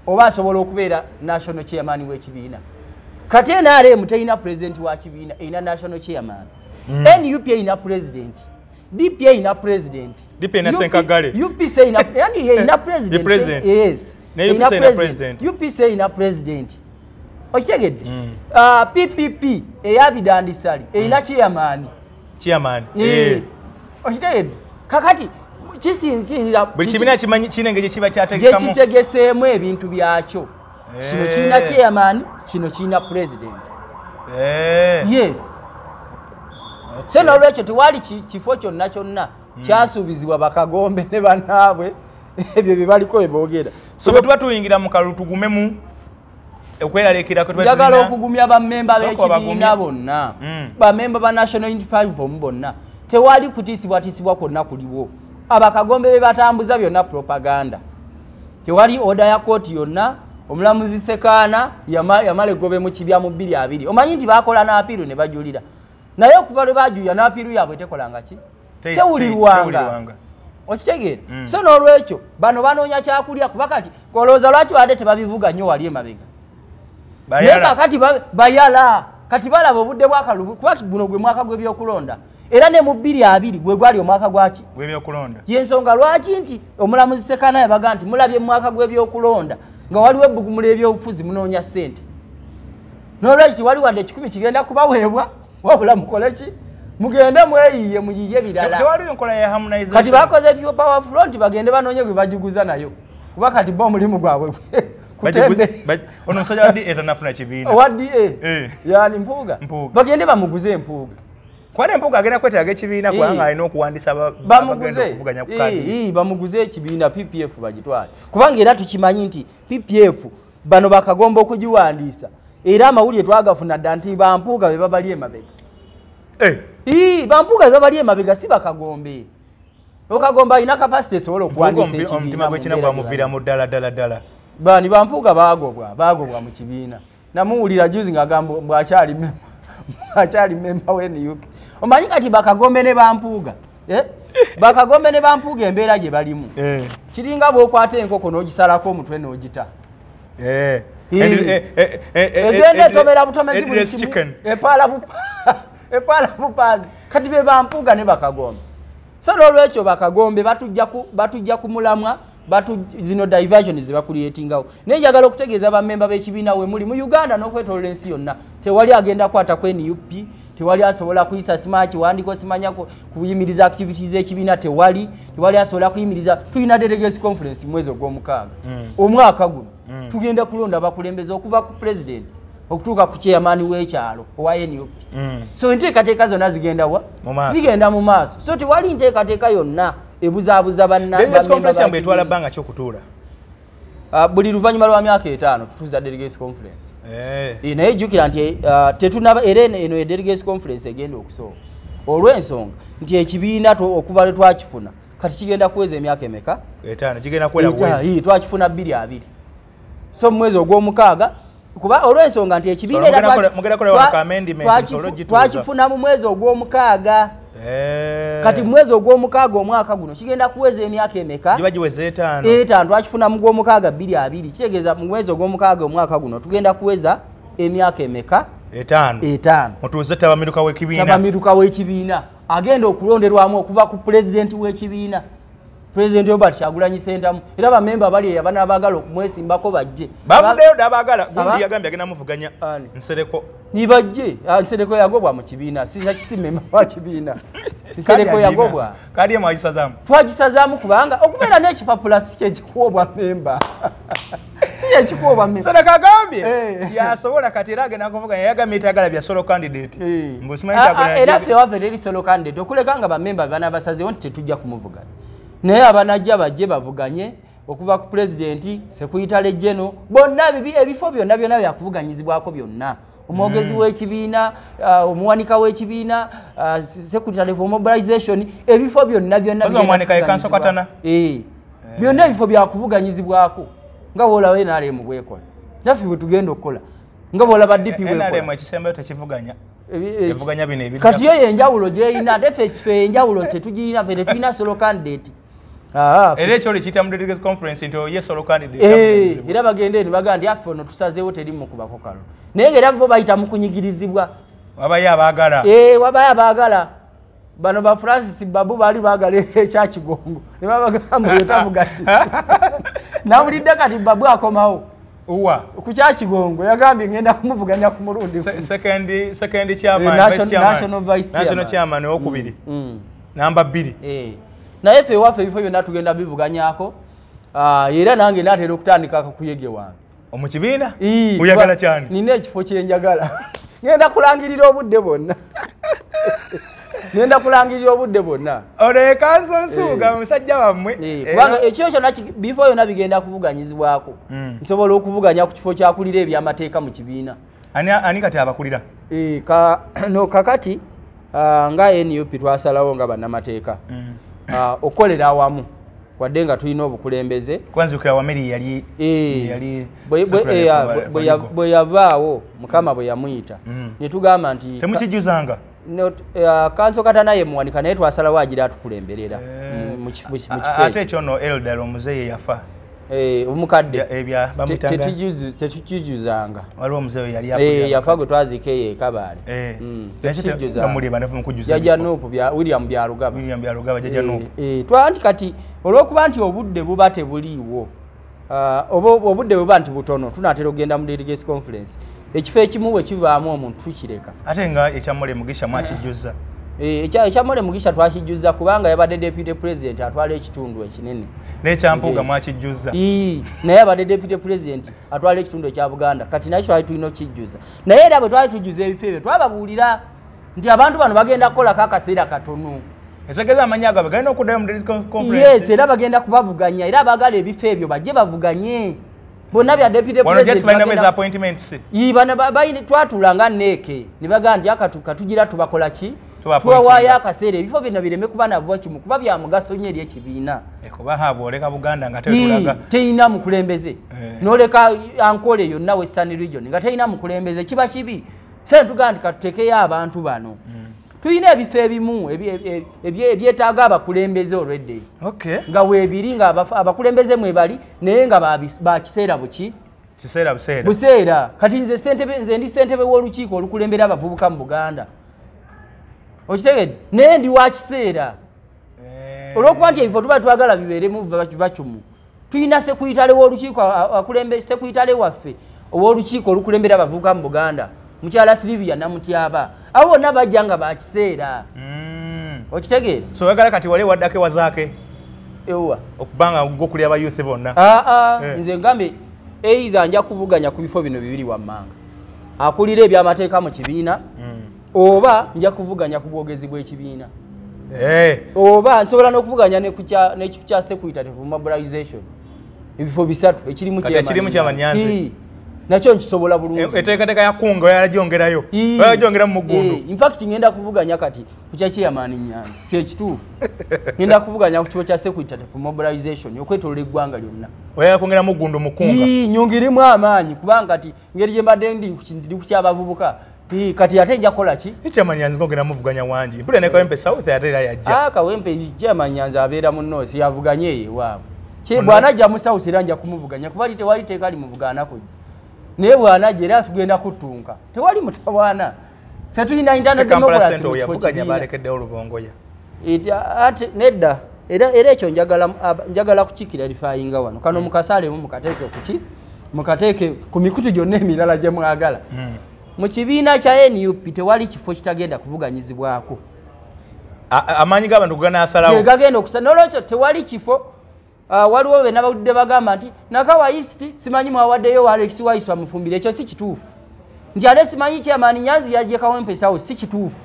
oba asobola okubeera national chairman w'ekibiina. Kati NRM terina president wa kibiina, erina national chairman. NUP erina president, DP erina president, DP erina Senkagale, UPC erina president. Yes, erina president, UPC erina president. Okitegedde? PPP eyabidandisali erina chairman. Chairman. Okitegedde? Kakati kisinziira buli kibiina kimanyi kirina engeri kiba kyategekamu gyekitegeseemu ebintu byakyo. Kino kirina chairman, kino kirina president. Yes. So n'olwekyo tewali kifo kyonna kyonna kyasuubizibwa Bakagombe ne bannaabwe ebyo bye baliko bye boogera. So bwe tuba tuyingira mu kalulu tugumemu okweraliikirako. Njagala okugumya bammemba b'ekibiina bonna, bammemba ba National Unity Platform bonna. Tewali kutiisibwatiisibwa kwonna kuliwo. Abakagombe be batambuza byonna propaganda. Tewali order ya kooti yonna. Omulamuzi Sekaana yamala eggobe mu kibya mu 2020. Omanyi nti baakola n'apiiru ne bajulira. Naye okuva lwe bajulira n'apiiru yaabwe tekolanga ki? Tewulirwanga. Okitegeera? So n'olwekyo bano banoonya kyakulya kuba kati olowooza lwaki badde tebabivuga nnyo wali emabega. Naye kakati bayala. Kati balaba obudde bw'akalulu kuba guno gwe mwaka gw'ebyokulonda. Era ne mu 2020 gwe gwali omwaka gwaki? Gw'ebyokulonda. Y'ensonga lwaki nti omulamuzi Sekaana yabaga nti mulabye mu mwaka gw'ebyokulonda nga waliwo ebbugumula ebyobufuzi munoonya ssente. N'olwekyo tewali wadde 10 kigenda kubaweebwa wabula mukole ki? Mugende mweyiye muyiye birala. Tewaliwo enkola ya harmonization. Kati bakoze People Power Front bagende banoonye gwe bagiguza nayo. Kuba kati bo omulimu gwabwe kutembe. Ono omusajja wa DA tanafuna kibiina. Owa DA? Yani Mpuuga. Bagende bamuguze Empuuga. Kwani Empuuga agenda kwetaaga ekibiina kubanga alina okuwandiisa abagenda okuvuganya ku kaadi. Bamuguze ekibiina PPF bagitwale. Kubanga era tukimanyi nti PPF bano bakagomba okugiwandiisa. Era amawulire twagafuna dda nti Bampuuga be babali emabega. Bampuuga be babali emabega si Bakagombe. Okagomba alina capacity esobola okuwandiisa ekibiina. Omutima gw'ekina gwamuviiramu ddala ddala ddala. Bani bampuuga baagobwa mu kibiina. Namuwulira juzi ng'agamba bw'akyali memba we NUP. Omanyi kati bakagombe ne bampuuga. Bakagombe ne bampuuga embeera gye balimu. Kiringa bw'okwata enkoko n'ogisalako omutwe n'ogita. Egenda etomera butomezi buli kimu. Epaala bupaazi. Kati be bampuuga ne bakagombe. So n'olwekyo bakagombe batujja ku mulamwa, zino diversion ze bakuliyetingawo. Naye njagala okutegeeza bammemba b'ekibiina we muli mu Uganda n'okwetooloola ensi yonna, tewali agenda kukwata ku NUP, tewali asobola kuyisa simanya kiwandiiko simanya kuyimiriza activities z'ekibiina, tewali asobola kuyimiriza. Tulina delegates conference mwezi ogw'omukaaga omwaka guno. Tugenda kulonda abakulembeze okuva ku president okutuuka ku chairman w'ekyalo owa NUP. So enteekateeka zonna zigenda wa? Zigenda mu maaso. So tewali nteekateeka yonna ebuzaabuza banna. Delegates conference yamwe etwala bbanga ki okutuula? Buli luvannyuma lwa myaka 5 tutuuza delegates conference. Naye jjukira nti tetunaba, era eno delegates conference egenda okusooka olw'ensonga nti ekibiina okuva lwe twakifuna kati kigenda kuweza emyaka emeka? 5. Kigenda kuwera buwezi. Twakifuna 2020. So mu mwezi ogw'omukaaga, kuba olw'ensonga nti ekibiina era twakifuna mu mwezi ogw'omukaaga. Kati mu mwezi ogw'omukaaga omwaka guno kigenda kuweza emyaka emeka? Giba giweza 5. 5. Twakifuna mu gw'omukaaga 2020. Kitegeeza mu mwezi ogw'omukaaga omwaka guno tugenda kuweza emyaka emeka? 5. Mutuuze ttabamiruka w'ekibiina. Ttabamiruka w'ekibiina agenda okulonderwamu okuva ku pulezidenti w'ekibiina, President Robert Kyagulanyi Ssentamu. Era bamemba bali abana abaagala okumwesimbako bajje. Bavuddeyo dda abaagala. Gundi yagambye agenda muvuganya Nsereko. Nibajje. Nsereko yagobwa mu kibiina. Si memba wa kibiina. Nsereko yagobwa. Kadi ye mwagisazaamu? Twagisazaamu kubanga okubeera n'ekipapula si kye kikuwa obwa memba. Si kye kikuwa obwa memba. Nsereko agambye yasobola kati era agenda kuvuganya, yagambye tayagala bya solo candidate. Mbu simanyi Kyagulanyi. Era ffe waffe teri solo candidate. Okuleka nga bamemba bana basazeewo nti tetujja kumuvuganya. Naye abanajja bajje bavuganye okuva ku pulezidenti, secretary general, bonna ebifo byonna byonna byakuvuganyizibwako byonna. Omwogezi w'ekibiina, omuwanika w'ekibiina, secretary for mobilization, ebifo byonna byonna. Omuwanika ye Kanso Katana. Byonna ebifo byakuvuganyizibwako nga bw'olaba NRM bw'ekola. Naffe bwe tugenda okukola nga bw'olaba DP bw'ekola. NRM ekisembayo tekivuganya. Evuganya bino ebidda. Kati yo enjawulo gy'erina, ate ffe enjawulo tetugirina, ffe tetulina solo candidate. Era ekyo kiyita mu delegates conference nti ye solo candidate. Era bagende ne bagamba nti affe ono tusazeewo teri mukubako kalo. Naye era bo bayita mu kunyigirizibwa. Wabayo abaagala. Wabayo abaagala. Bano ba Francis Babu baali baagala ekya Kigongo. Ne babagamba oyo tavuganya. Nawulidde kati Babu akomawo. Uwa. Ku kya Kigongo yagambye ngenda kumuvuganya ku mulundi. Second chairman, vice chairman. National vice chairman. National chairman owokubiri. Namba 2. Naye ffe ewaffe ebifo byonna tugenda bivuganyako. Era nange naatera okutandika akakuyege wange. Omu kibiina? Oyagala kyani? Nina ekifo kye njagala. Ngenda kulangirira obudde bwonna. Ngenda kulangirira obudde bwonna. Ono Kanso Nsubuga musajja wammwe. Kubanga ekyo kyonna bifo byonna bigenda kuvuganyizibwako. Nsobola okuvuganya ku kifo kyakulira ebyamateeka mu kibiina. Ani kati abakulira? Kakati nga NUP twasalawo nga bannamateeka. Okukolera awamu wadde nga tulina obukulembeze. Kwanzukira Wameri yali bwe yavaawo Mukama bwe yamuyita ne tugamba nti temukijjuzanga. Kanso Katana ye muwanika, naye twasalawo agira atukulemberera mu kifo ate ekyo no elder omuzeeyi yafa. Omukadde tetukijjuzanga. Waliwo omuzeeyi yali yafa gwe twaziika eyo e Kabaale. Jjajja Nuupu William Byarugaba. William Byarugaba jjajja Nuupu. Twanti kati olw'okuba nti obudde buba tebuliiwo, oba obudde buba nti butono, tunaatera okugenda mu delegates conference. Ekifo ekimu bwe kivaamu omuntu tukireka. Ate nga ekya Mole Mugisha mwakijjuzza. Ekya Mole Mugisha twakijjuzza kubanga yabadde deputy president atwala ekitundu ekinene. N'ekya Mpuuga mwakijjuzza. Naye abadde deputy president atwala ekitundu ekya Buganda. Kati nakyo twali tulina okukijjuza. Naye era bwe twali tujjuza ebifo ebyo twababuulira nti abantu bano bagenda kukolako akaseera katono. Esegeza amanyi agaabwe galina okuddayo mu delegates conference. Yes, era bagenda kubavuganya, era abaagala ebifo ebyo bajje bavuganye. Bonna bya deputy president balina appointments. Bano twatuula nga neeke ne bagamba nti akatuka tugira tubakola ki? Tuwaayo akaseera ebifo byonna bireme kuba na vacuum, kuba bya mugaso nnyo eri ekibiina. Kuba bw'oleka Buganda nga tetulaga terina mukulembeze, n'oleka Ankole yonna Western Region nga terina mukulembeze, kiba kibi. Sente tugamba nti katuteekeyo abantu bano. Tulina ebifo ebimu ebyetaaga abakulembeze already. Nga weebiri nga abakulembeze mwebali naye nga bakiseera buki? Kiseera buseera. Buseera. Kati nze ndi ssentebe w'olukiiko olukulembera abavubuka mu Buganda. Okitegedde? Naye ndi wa kiseera. Olw'okuba nti ebifo tuba twagala bibeeremu vacuum. Tulina sekuyitale w'olukiiko sekuyitale waffe ow'olukiiko olukulembera abavubuka mu Buganda. Mukyala Sylvia Namutyaba. Abo bonna bajja nga ba kiseera. Okitegeera? So oyagala kati wali waddako ewazaake? Ewa. Okubanga gwokulya aba youth bonna. Nze ngambe eiza nja kuvuganya ku bifo bino bibiri wammanga. Akulira ebyamateeka mu kibiina oba nja kuvuganya ku bwogezi bw'ekibiina. Oba nsobola n'okuvuganya ne ku kya security mobilization. Ebifo bisatu ekirimu kya Nyanzi. Nakyo nkisobola bulungi. Eteekateeka ya kunga yalagyongerayo. Yalagyongera mu mugundu. In fact ngenda kuvuganya kati ku kya chairman Nyanzi. Kye kituufu. Ngenda kuvuganya ku kifo kya security mobilization okwetooloola eggwanga lyonna. Oyagala kwongera mugundu mukunga. Nyongeremu amaanyi kubanga kati ngeri gye mbadde ndi ku ky'abavubuka. Kati ate nja kukola ki? Chairman Nyanzi ngogenda muvuganya wangi. Mpulira ne Kawempe South ate era yajja. Kawempe chairman Nyanzi abeera mu North yavuganye eyo ewaabwe. Bw'anajja mu South era nja kumuvuganya kuba tewali tteeka limuvugana kujja. Naye bw'anajja era tugenda kutunka. Tewali mutawaana. Ffe tulina internal democracy mu kifo kibiina. Balekeddewo Lubongoya. Ate nedda. Era ekyo njagala kukikirarifayinga wano. Kano mukasalemu mukateeke kuki? Mukateeke ku mikutu gyonna emirala gye mwagala. Mu kibiina kya NUP tewali kifo kitagenda kuvuganyizibwako. Amaanyi g'abantu ganaasalawo. Gagenda okusala. N'olwekyo tewali kifo. Waliwo be nabawulidde bagamba nti Nakawa East simanyi mwawaddeyo Alex Waiswa mufumbire, ekyo si kituufu. Nti ate simanyi chairman Nyanzi yajje Kawempe South, si kituufu.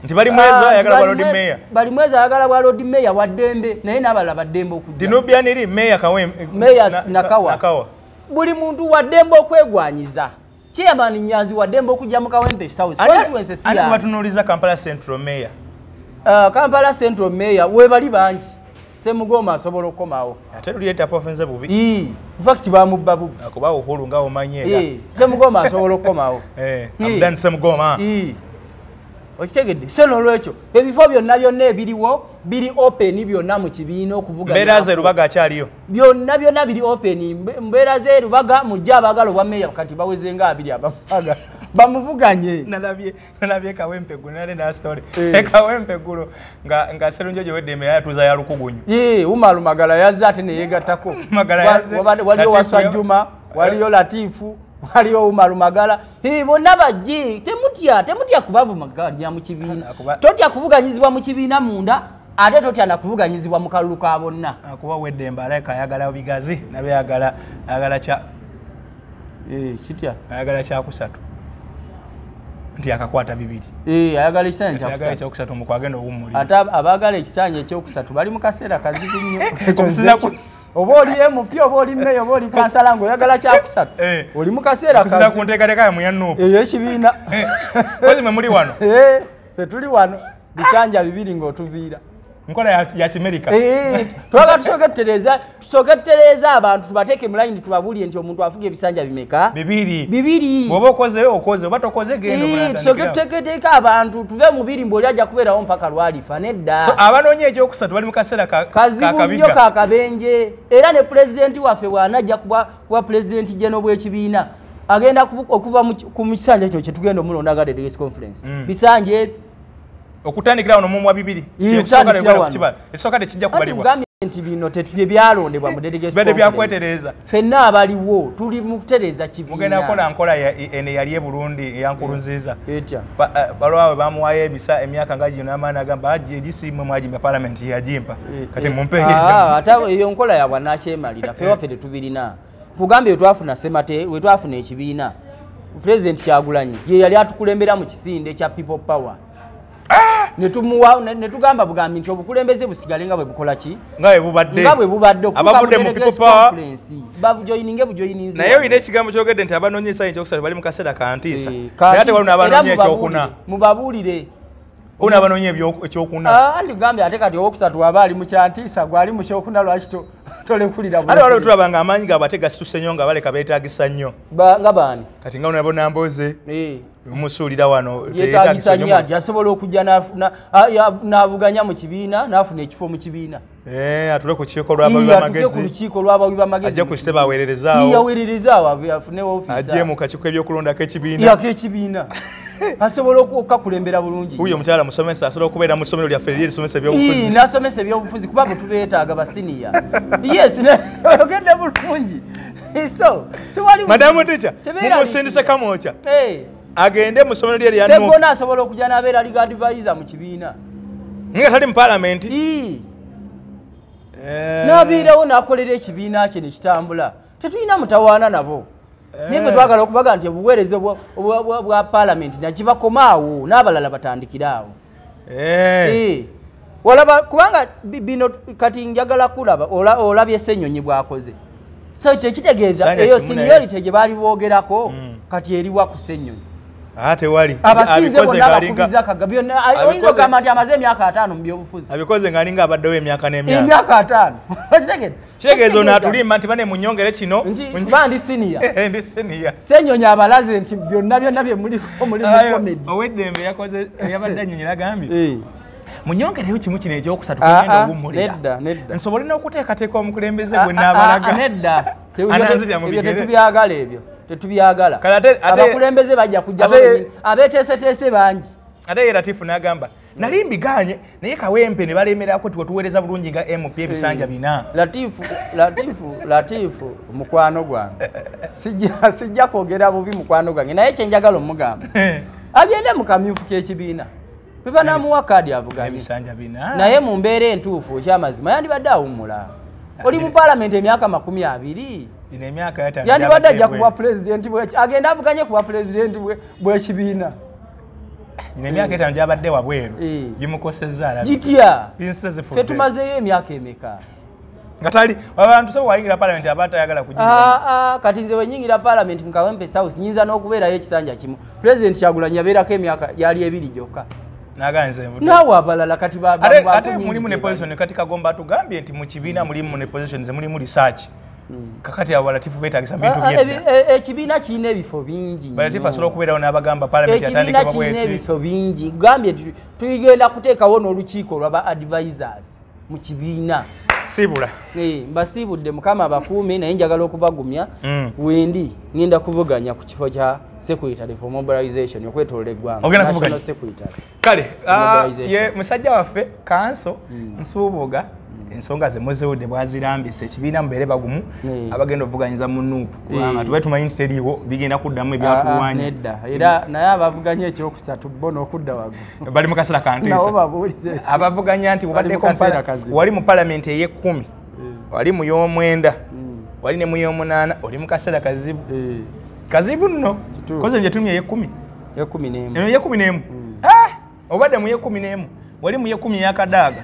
Nti Balimwezo ayagala bwa Lord Mayor. Balimwezo ayagala bwa Lord Mayor wa ddembe naye n'abalala ba ddembe okujja. Dinubianiri Mayor Kawempe Mayor Nakawa. Buli muntu wa ddembe okwegwanyiza. Chairman Nyanzi wa ddembe okujja mu Kawempe South. Constituency si yange. Batunuuliza Kampala Central Mayor. Kampala Central Mayor webali bangi. Semugoma asobola okukomawo. Ate luli tapofinze bubi. In fact bamubba bubi. Akuba Uhuru nga omanyi era. Semugoma asobola okukomawo. Abdan Semugoma. Okitegedde. So n'olwekyo ebifo byonna byonna ebiriwo biri open byonna mu kibiina okuvuganya. Mbeera ze Rubaga akyaliyo. Byonna byonna biri open. Mbeera ze Rubaga mujja abaagala obwa meeya kati baweze nga abiri abamuvaga. Bamuvuganye. Nalabye Kawempe guno nale na story. Kawempe guno nga Serunjojo weddembe yatuza ya Lukugunyu. Umaru Magala yazze ate ne yeegattako. Waliyo Waswa Juma, waliyo Latifu, waliyo Umaru Magala. Bonna bajje, temutya kubavuganya mu kibiina. Totya kuvuganyizibwa mu kibiina munda, ate totya na kuvuganyizibwa mu kalulu ka bonna. Akuba weddembe aleka ayagala bigazi, nabe ayagala kya kitya? Ayagala kyakusatu. Nti akakwata bibiri. Ayagala ekisanja kyakusatu. Ayagala ekyokusatu mu kwagenda owummulira. Ate abaagala ekisanja ekyokusatu bali mu kaseera kazibu nnyo. Oba oli MP oba oli meeya oba oli kansala ng'oyagala kyakusatu. Oli mu kaseera kazibu. Okusinziira ku nteekateeka yammwe ya NUP. Ey'ekibiina. Kozi mwe muli wano. Ffe tuli wano bisanja bibiri ng'otuviira. Nkola ya Kimerika. Twagala tusooke tutereeze abantu tubateeke mu layini tubabuulire nti omuntu afuga ebisanja bimeka? Bibiri. Bibiri. Bw'oba okoze okoze oba tokoze genda. Tusooke tuteeketeeke abantu tuve mu biri mbu oli ajja kubeerawo mpaka lwalifa nedda. So abanoonya ekyokusatu bali mu kaseera kazibu nnyo ka kabenje. Era ne pulezidenti waffe bw'anajja kuba pulezidenti general w'ekibiina agenda okuva ku kisanja kino kye tugenda omulonda nga delegates conference. Bisanja ebi okutandikira wano mumwa bibiri. Ekisooka tekijja kubalibwa. Tugambye nti bino tebyalondebwa mu delegates conference. Byakwetereza. Ffenna abaliwo tuli mu kutereeza kibiina. Mugenda kukola nkola eno eyali e Burundi eya Nkurunziza. Etya? Balwawe bamuwaayo emyaka nga gino n'amaanyi agamba ajje egisiimwe mwagimba palamenti yagimpa. Kati mumpe ate eyo nkola ya bwannakyemalira ffe waffe tetubirina. Nkugambye we twafuna ekibiina Pulezidenti Kyagulanyi ye yali atukulembera mu kisinde ekya People Power. Ne tugamba bugambi nti obukulembeze busigale nga bwe bukola ki? Nga bwe bubadde. Abavudde mu People Power babujoyininge bujoyininze. Naye olina ekigambo kyogedde nti abanoonya ekisanja ekyokusatu bali mu kaseera ka ntiisa. Naye ate waliwo n'abanoonya ekyokuna. Mubabuulire. Ona abanoonya ekyokuna. Ndigambye ate kati owokusatu aba ali mu kyantiisa gwali mu kyokuna lwaki tolekulira bulungi. Ate waliwo tulaba nga amaanyi gaabwe ate gasituse nnyo nga baleka beetaagisa nnyo. Nga baani? Kati nga nabo Namboze musuulira wano yeetaagisa nnyo ati asobola okujja n'avuganya mu kibiina n'afuna ekifo mu kibiina. Atule ku lukiiko lw'abawi b'amagezi. Atule ku lukiiko lw'abawi b'amagezi. Ajje ku kitebe aweererezaawo. Yaweererezaawo afune ofiisa. Ajje mu kakiiko ebyokulondako ekibiina. Ak'ekibiina. Asobola okukakulembera bulungi. Wuyo omukyala musomesa asobola okubeera mu ssomero lyaffe erisomesa ebyobufuzi. N'asomesa ebyobufuzi kuba bwe tubeetaaga basiniya. Yes, oyogedde bulungi. So, tewali Madamu teacher, mumusindise Kamwokya. Agende mu ssomero lye erya Sseggona asobola okujja n'abeera legal advisor mu kibiina. Nga tali mu parliament. N'abeerawo n'akolera ekibiina kye ne kitambula. Tetulina mutawaana nabo. Naye ffe twagala okubaga nti obuweereza bwa parliament nagibakomaawo n'abalala batandikire awo. Olaba kubanga bino kati njagala kulaba olabye Ssenyonyi bw'akoze. So tekitegeeza eyo seniority gye baali boogerako kati eriwa ku Ssenyonyi. Tewali. Abasinze bonna abakubiza Kagame byonna oyinza okugamba nti amaze emyaka 5 mu byobufuzi. Abikoze ng'alinga abaddewo emyaka n'emyaka. Emyaka 5. Okitegeera? Kitegeeza ono atulimba nti bane munyongere kino. Nti kuba ndi senior. Ndi senior. Ssenyonyi abalaze nti byonna byonna bye muliko muli mu comedy. Oweddembe yakoze yabadde annyonnyola agambye. Munyongereyo kimu kino ekyokusatu kugenda owummulira. Nedda, nedda. Nsobole n'okuteekateeka omukulembeze gwe nnaabalaga. Nedda. Ebyo tetubyagala ebyo. Tetubyagala. Abakulembeze bajja kujja abeeteeseteese bangi. Ate ye Latifu n'agamba nali mbiganye naye Kawempe ne balemerako nti wetuweereza bulungi nga MP ebisanja 4. Latifu mukwano gwange. Sijja kwogera bubi mukwano gwange naye kye njagala omugamba. Agende mu kamyufu k'ekibiina. Bwe banaamuwa kaadi avuganye. Ebisanja 4. Naye mu mbeera entuufu ekyamazima yandibadde awummula. Oli mu paalamenti emyaka 20. Ino emyaka yataano. Yandibadde ajja kuwa pulezidenti agenda avuganye kuwa pulezidenti bw'ekibiina. Ino emyaka 5 gy'abadde wabweru gimukosezza alabika. Gitya? Ffe tumazeeyo emyaka emeka? Nga tali abantu so wayingira paalamenti aba tayagala kuginyingira. Kati nze bwe nnyingira paalamenti mu Kawempe South nyinza n'okubeerayo ekisanja kimu. Pulezidenti Kyagulanyi yabeerako emyaka gyali 2 gyokka. Naganze mvude. Nawe abalala kati ate mulimu ne position kati Kagomba atugambye nti mu kibiina mulimu ne positions mulimu research. Kakati abo Latifu beetagisa bintu byedda. Ekibiina kirina ebifo bingi. Latifu asobola okubeerawo n'abagamba parliament yatandika bw'eti. Ekibiina kirina ebifo bingi. Gambye tugenda kuteekawo n'olukiiko lw'aba advisors mu kibiina. Siibula. Mbasiibudde Mukama abakuume naye njagala okubagumya. Wendi ngenda kuvuganya ku kifo kya Secretary for Mobilization okwetooloola eggwanga. National Secretary. Kale ye musajja waffe Kanso Nsubuga ensonga ze muziwudde bwazirambise ekibiina mubeere bagumu abagenda okuvuganyiza mu NUP kubanga tuba tumanyi nti teriiwo bigenda kuddamu ebyatulwanya. Nedda era naye abavuganya ekyokusatu bo n'okudda waggulu bali mu kaseera kantiisa. Nabo babuulire abavuganya nti obaddeko wali mu palamenti ey'ekumi wali mu y'omwenda wali ne mu y'omunaana oli mu kaseera kazibu kazibu nno koze nje tumye ey'ekumi ey'11 ey'11 obadde mu y'e11 wali mu y'ekumi yakadaaga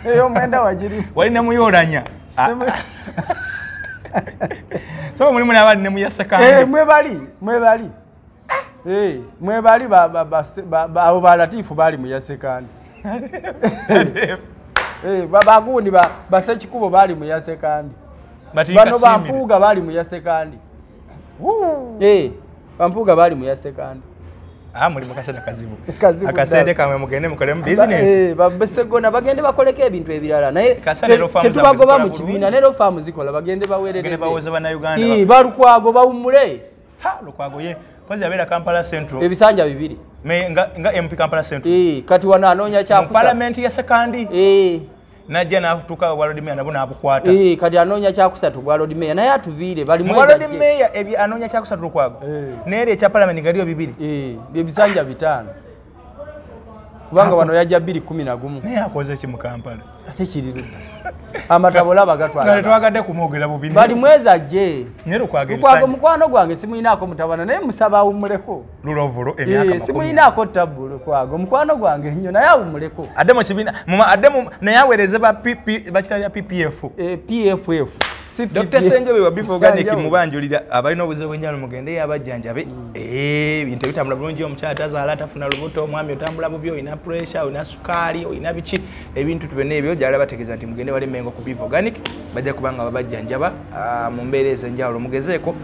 ey'omwenda wagirimu wali ne mu y'olanya so mulimu n'abali ne mu ya Ssekandi mwebali mwebali abo ba Latifu bali mu ya Ssekandi bagundi basekikubo bali mu ya Ssekandi bano bampuuga bali mu ya Ssekandi bampuuga bali mu ya Ssekandi. Muli mukasana kazibu. Akasente kamwe mugende mukolemu business. Babesegona bagende bakoleko ebintu ebirala naye tetubagoba mu kibiina ne farm zikola bagende baweerereze. Bagende bawoze bannayuganda. Balukwago bawummule. Lukwago ye kozi yabeera Kampala Central. Ebisanja 2. Me nga MP Kampala Central. Kati wano anoonya kyakusatu. Mu parliament ya Ssekandi. Najja n'atuuka bwa Lord Mayor nabo n'abukwata. Kati anoonya kyakusatu bwa Lord Mayor naye atuviire bali mwezi. Bwa Lord Mayor ebi anoonya kyakusatu Lukwago. Neeri ekya parliament ngaliyo 2. Ebisanja 5. Kubanga wano yajja 211. Naye akoze ki mu Kampala? Ate kiri ludda. Amatabo laba gatwala. Kale twagadde kumwogera bubi. Bali mwezi ajje. Naye Lukwago Lukwago mukwano gwange simuyinaako mutabana naye musaba awummuleko. Lulovulo emyaka 10. Simuyinaako tabbu Lukwago mukwano gwange nnyo naye awummuleko. Adde mu kibiina adde mu naye aweereze ba PP bakita bya PPF. PFF. Dr. Senjobe wa Beef Organic mubanjulira abalina obuzibu bw'enjawulo mugende abajjanjabe. Ebintu ebitambula bulungi, omukyala tazaala tafuna lubuto, omwami otambula bubi, olina pressure, olina sukaali, olina biki, ebintu byonna ebyo gyala bategeeza nti mugende wali Mengo ku Beef Organic, bajja kubanga babajjanjaba mu mbeera ez'enjawulo. Mugezeeko,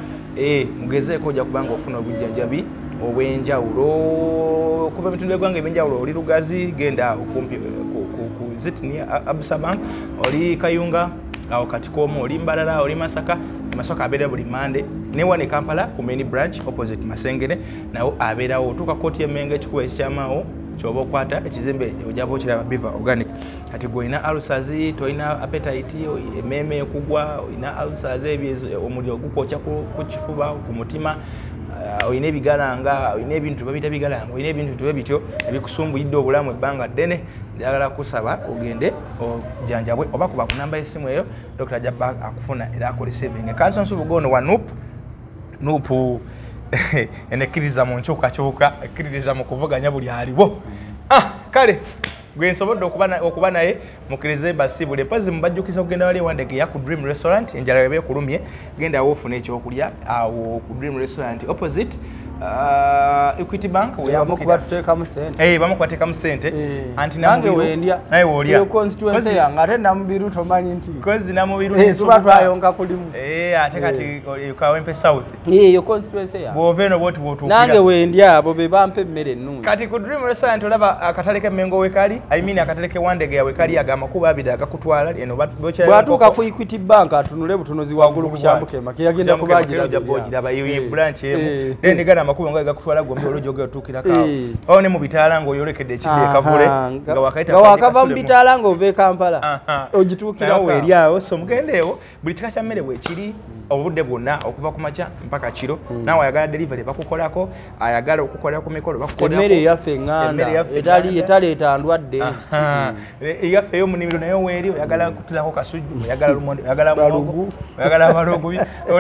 mugezeeko ojja kubanga ofuna obujjanjabi obw'enjawulo okuva mu bitundu by'eggwanga ebyenjawulo. Oli Lugazi, genda awo kumpi ku Zitini Abusa Bank, oli Kayunga awo Katikomo, oli Mbarara, oli Masaka. Masaka abeera buli Mande, ne wano e Kampala ku main branch opposite Masengere nawo abeerawo. Otuuka kooti y'Emmengo ekikuba ekikyamaawo kyoba okwata ekizimbe ojaba okiraba Beef Organic. Kati gwe olina ulcers, tolina appetite, emmeeme ekugwa, olina ulcers, ebyo omuliro gukwokya ku kifuba, ku mutima, olina ebigalanga, olina ebintu babiyita bigalanga, olina ebintu tube bityo ebikusumbuyidde obulamu ebbanga ddene, njagala kusaba ogende ojjanjabwe oba kuba ku namba y'essimu eyo, Dr. ajja akufuna era akureceivinge. Kanso Nsubuga ono wa NUP, NUP enekkiririza mu nkyukakyuka, ekkiririza mu kuvuganya buli aliwo. Kale gwe nsobodde okuba naye mukkirize basiibule. Mpozzi mubajjukiza okugenda wali ewandegeya ku Dream Restaurant, enjala weba ekulumye genda awo ofune ekyokulya awo ku Dream Restaurant opposite Equity Bank. Bamu kubateekamu ssente. Anti nange wendya naye woolya eyo constituency yange, ate Namubiru tomanyi nti kozi Namubiru tuba twayonka kulimu. Ate kati Kawempe South eyo constituency yange, bw'ova eno bw'oti bw'otuukira nange wendya, abo be bampa emmere ennungi. Kati ku Dream Restaurant olaba akatale k'Emmengo wekali, I mean akatale k'Ewandegeya wekali, agamakubo abiri agakutwala eno. Bw'atuuka ku Equity Bank atunule butunuzi waggulu ku kyambuka Emakere, agenda kuba agiraba eyo branch emu. Then gana amakubo nga gakutwala gombi olw'ojoga otuukirako awo. Awo ne mu bitaala ng'oyolekedde ekibbi e Kavule, nga wakava mu bitaala ng'ova e Kampala ogituukirako awo eri awo. So mugendeewo, buli kika kya mmere weekiri obudde bwonna okuva ku makya mpaka kiro. Naawe ayagala delivery bakukolako, ayagala okukolera ku mikolo bakukolako. Emmere eyaffe eŋŋanda etaleeta ndwadde. Eyaffe ey'omunimiro nayo weeri, oyagala kutirako kasujju, oyagala lumonde, oyagala muwogo, oyagala abalogo.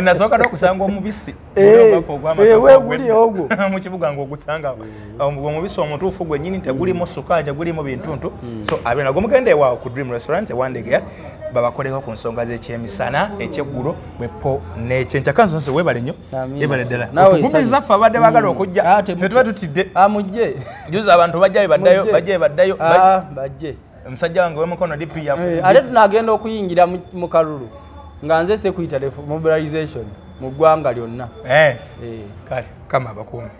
Nasooka n'okusanga omubisi weeguli ogwo mu kibuga ng'ogusanga omubisi omutuufu gwennyini, tegulimu sukaali, tegulimu bintuntu. So abeera nagwo mugende ewaawo ku Dream Restaurant ewandegeya babakoleko ku nsonga z'ekyemisana, ekyeggulo, bwepo n'ekyenkya. Kanso nsi weebale nnyo, weebale ddala. Okugumiza ffe abadde baagala okujja, tetuba tutidde. Mujje. Juzi abantu bajja baddayo, bajja baddayo. Bajje. Omusajja wange w'emukono DP ate tunagenda okuyingira mu kalulu nga nze sekuyita mobilization mu ggwanga lyonna. Kale kama abakuume.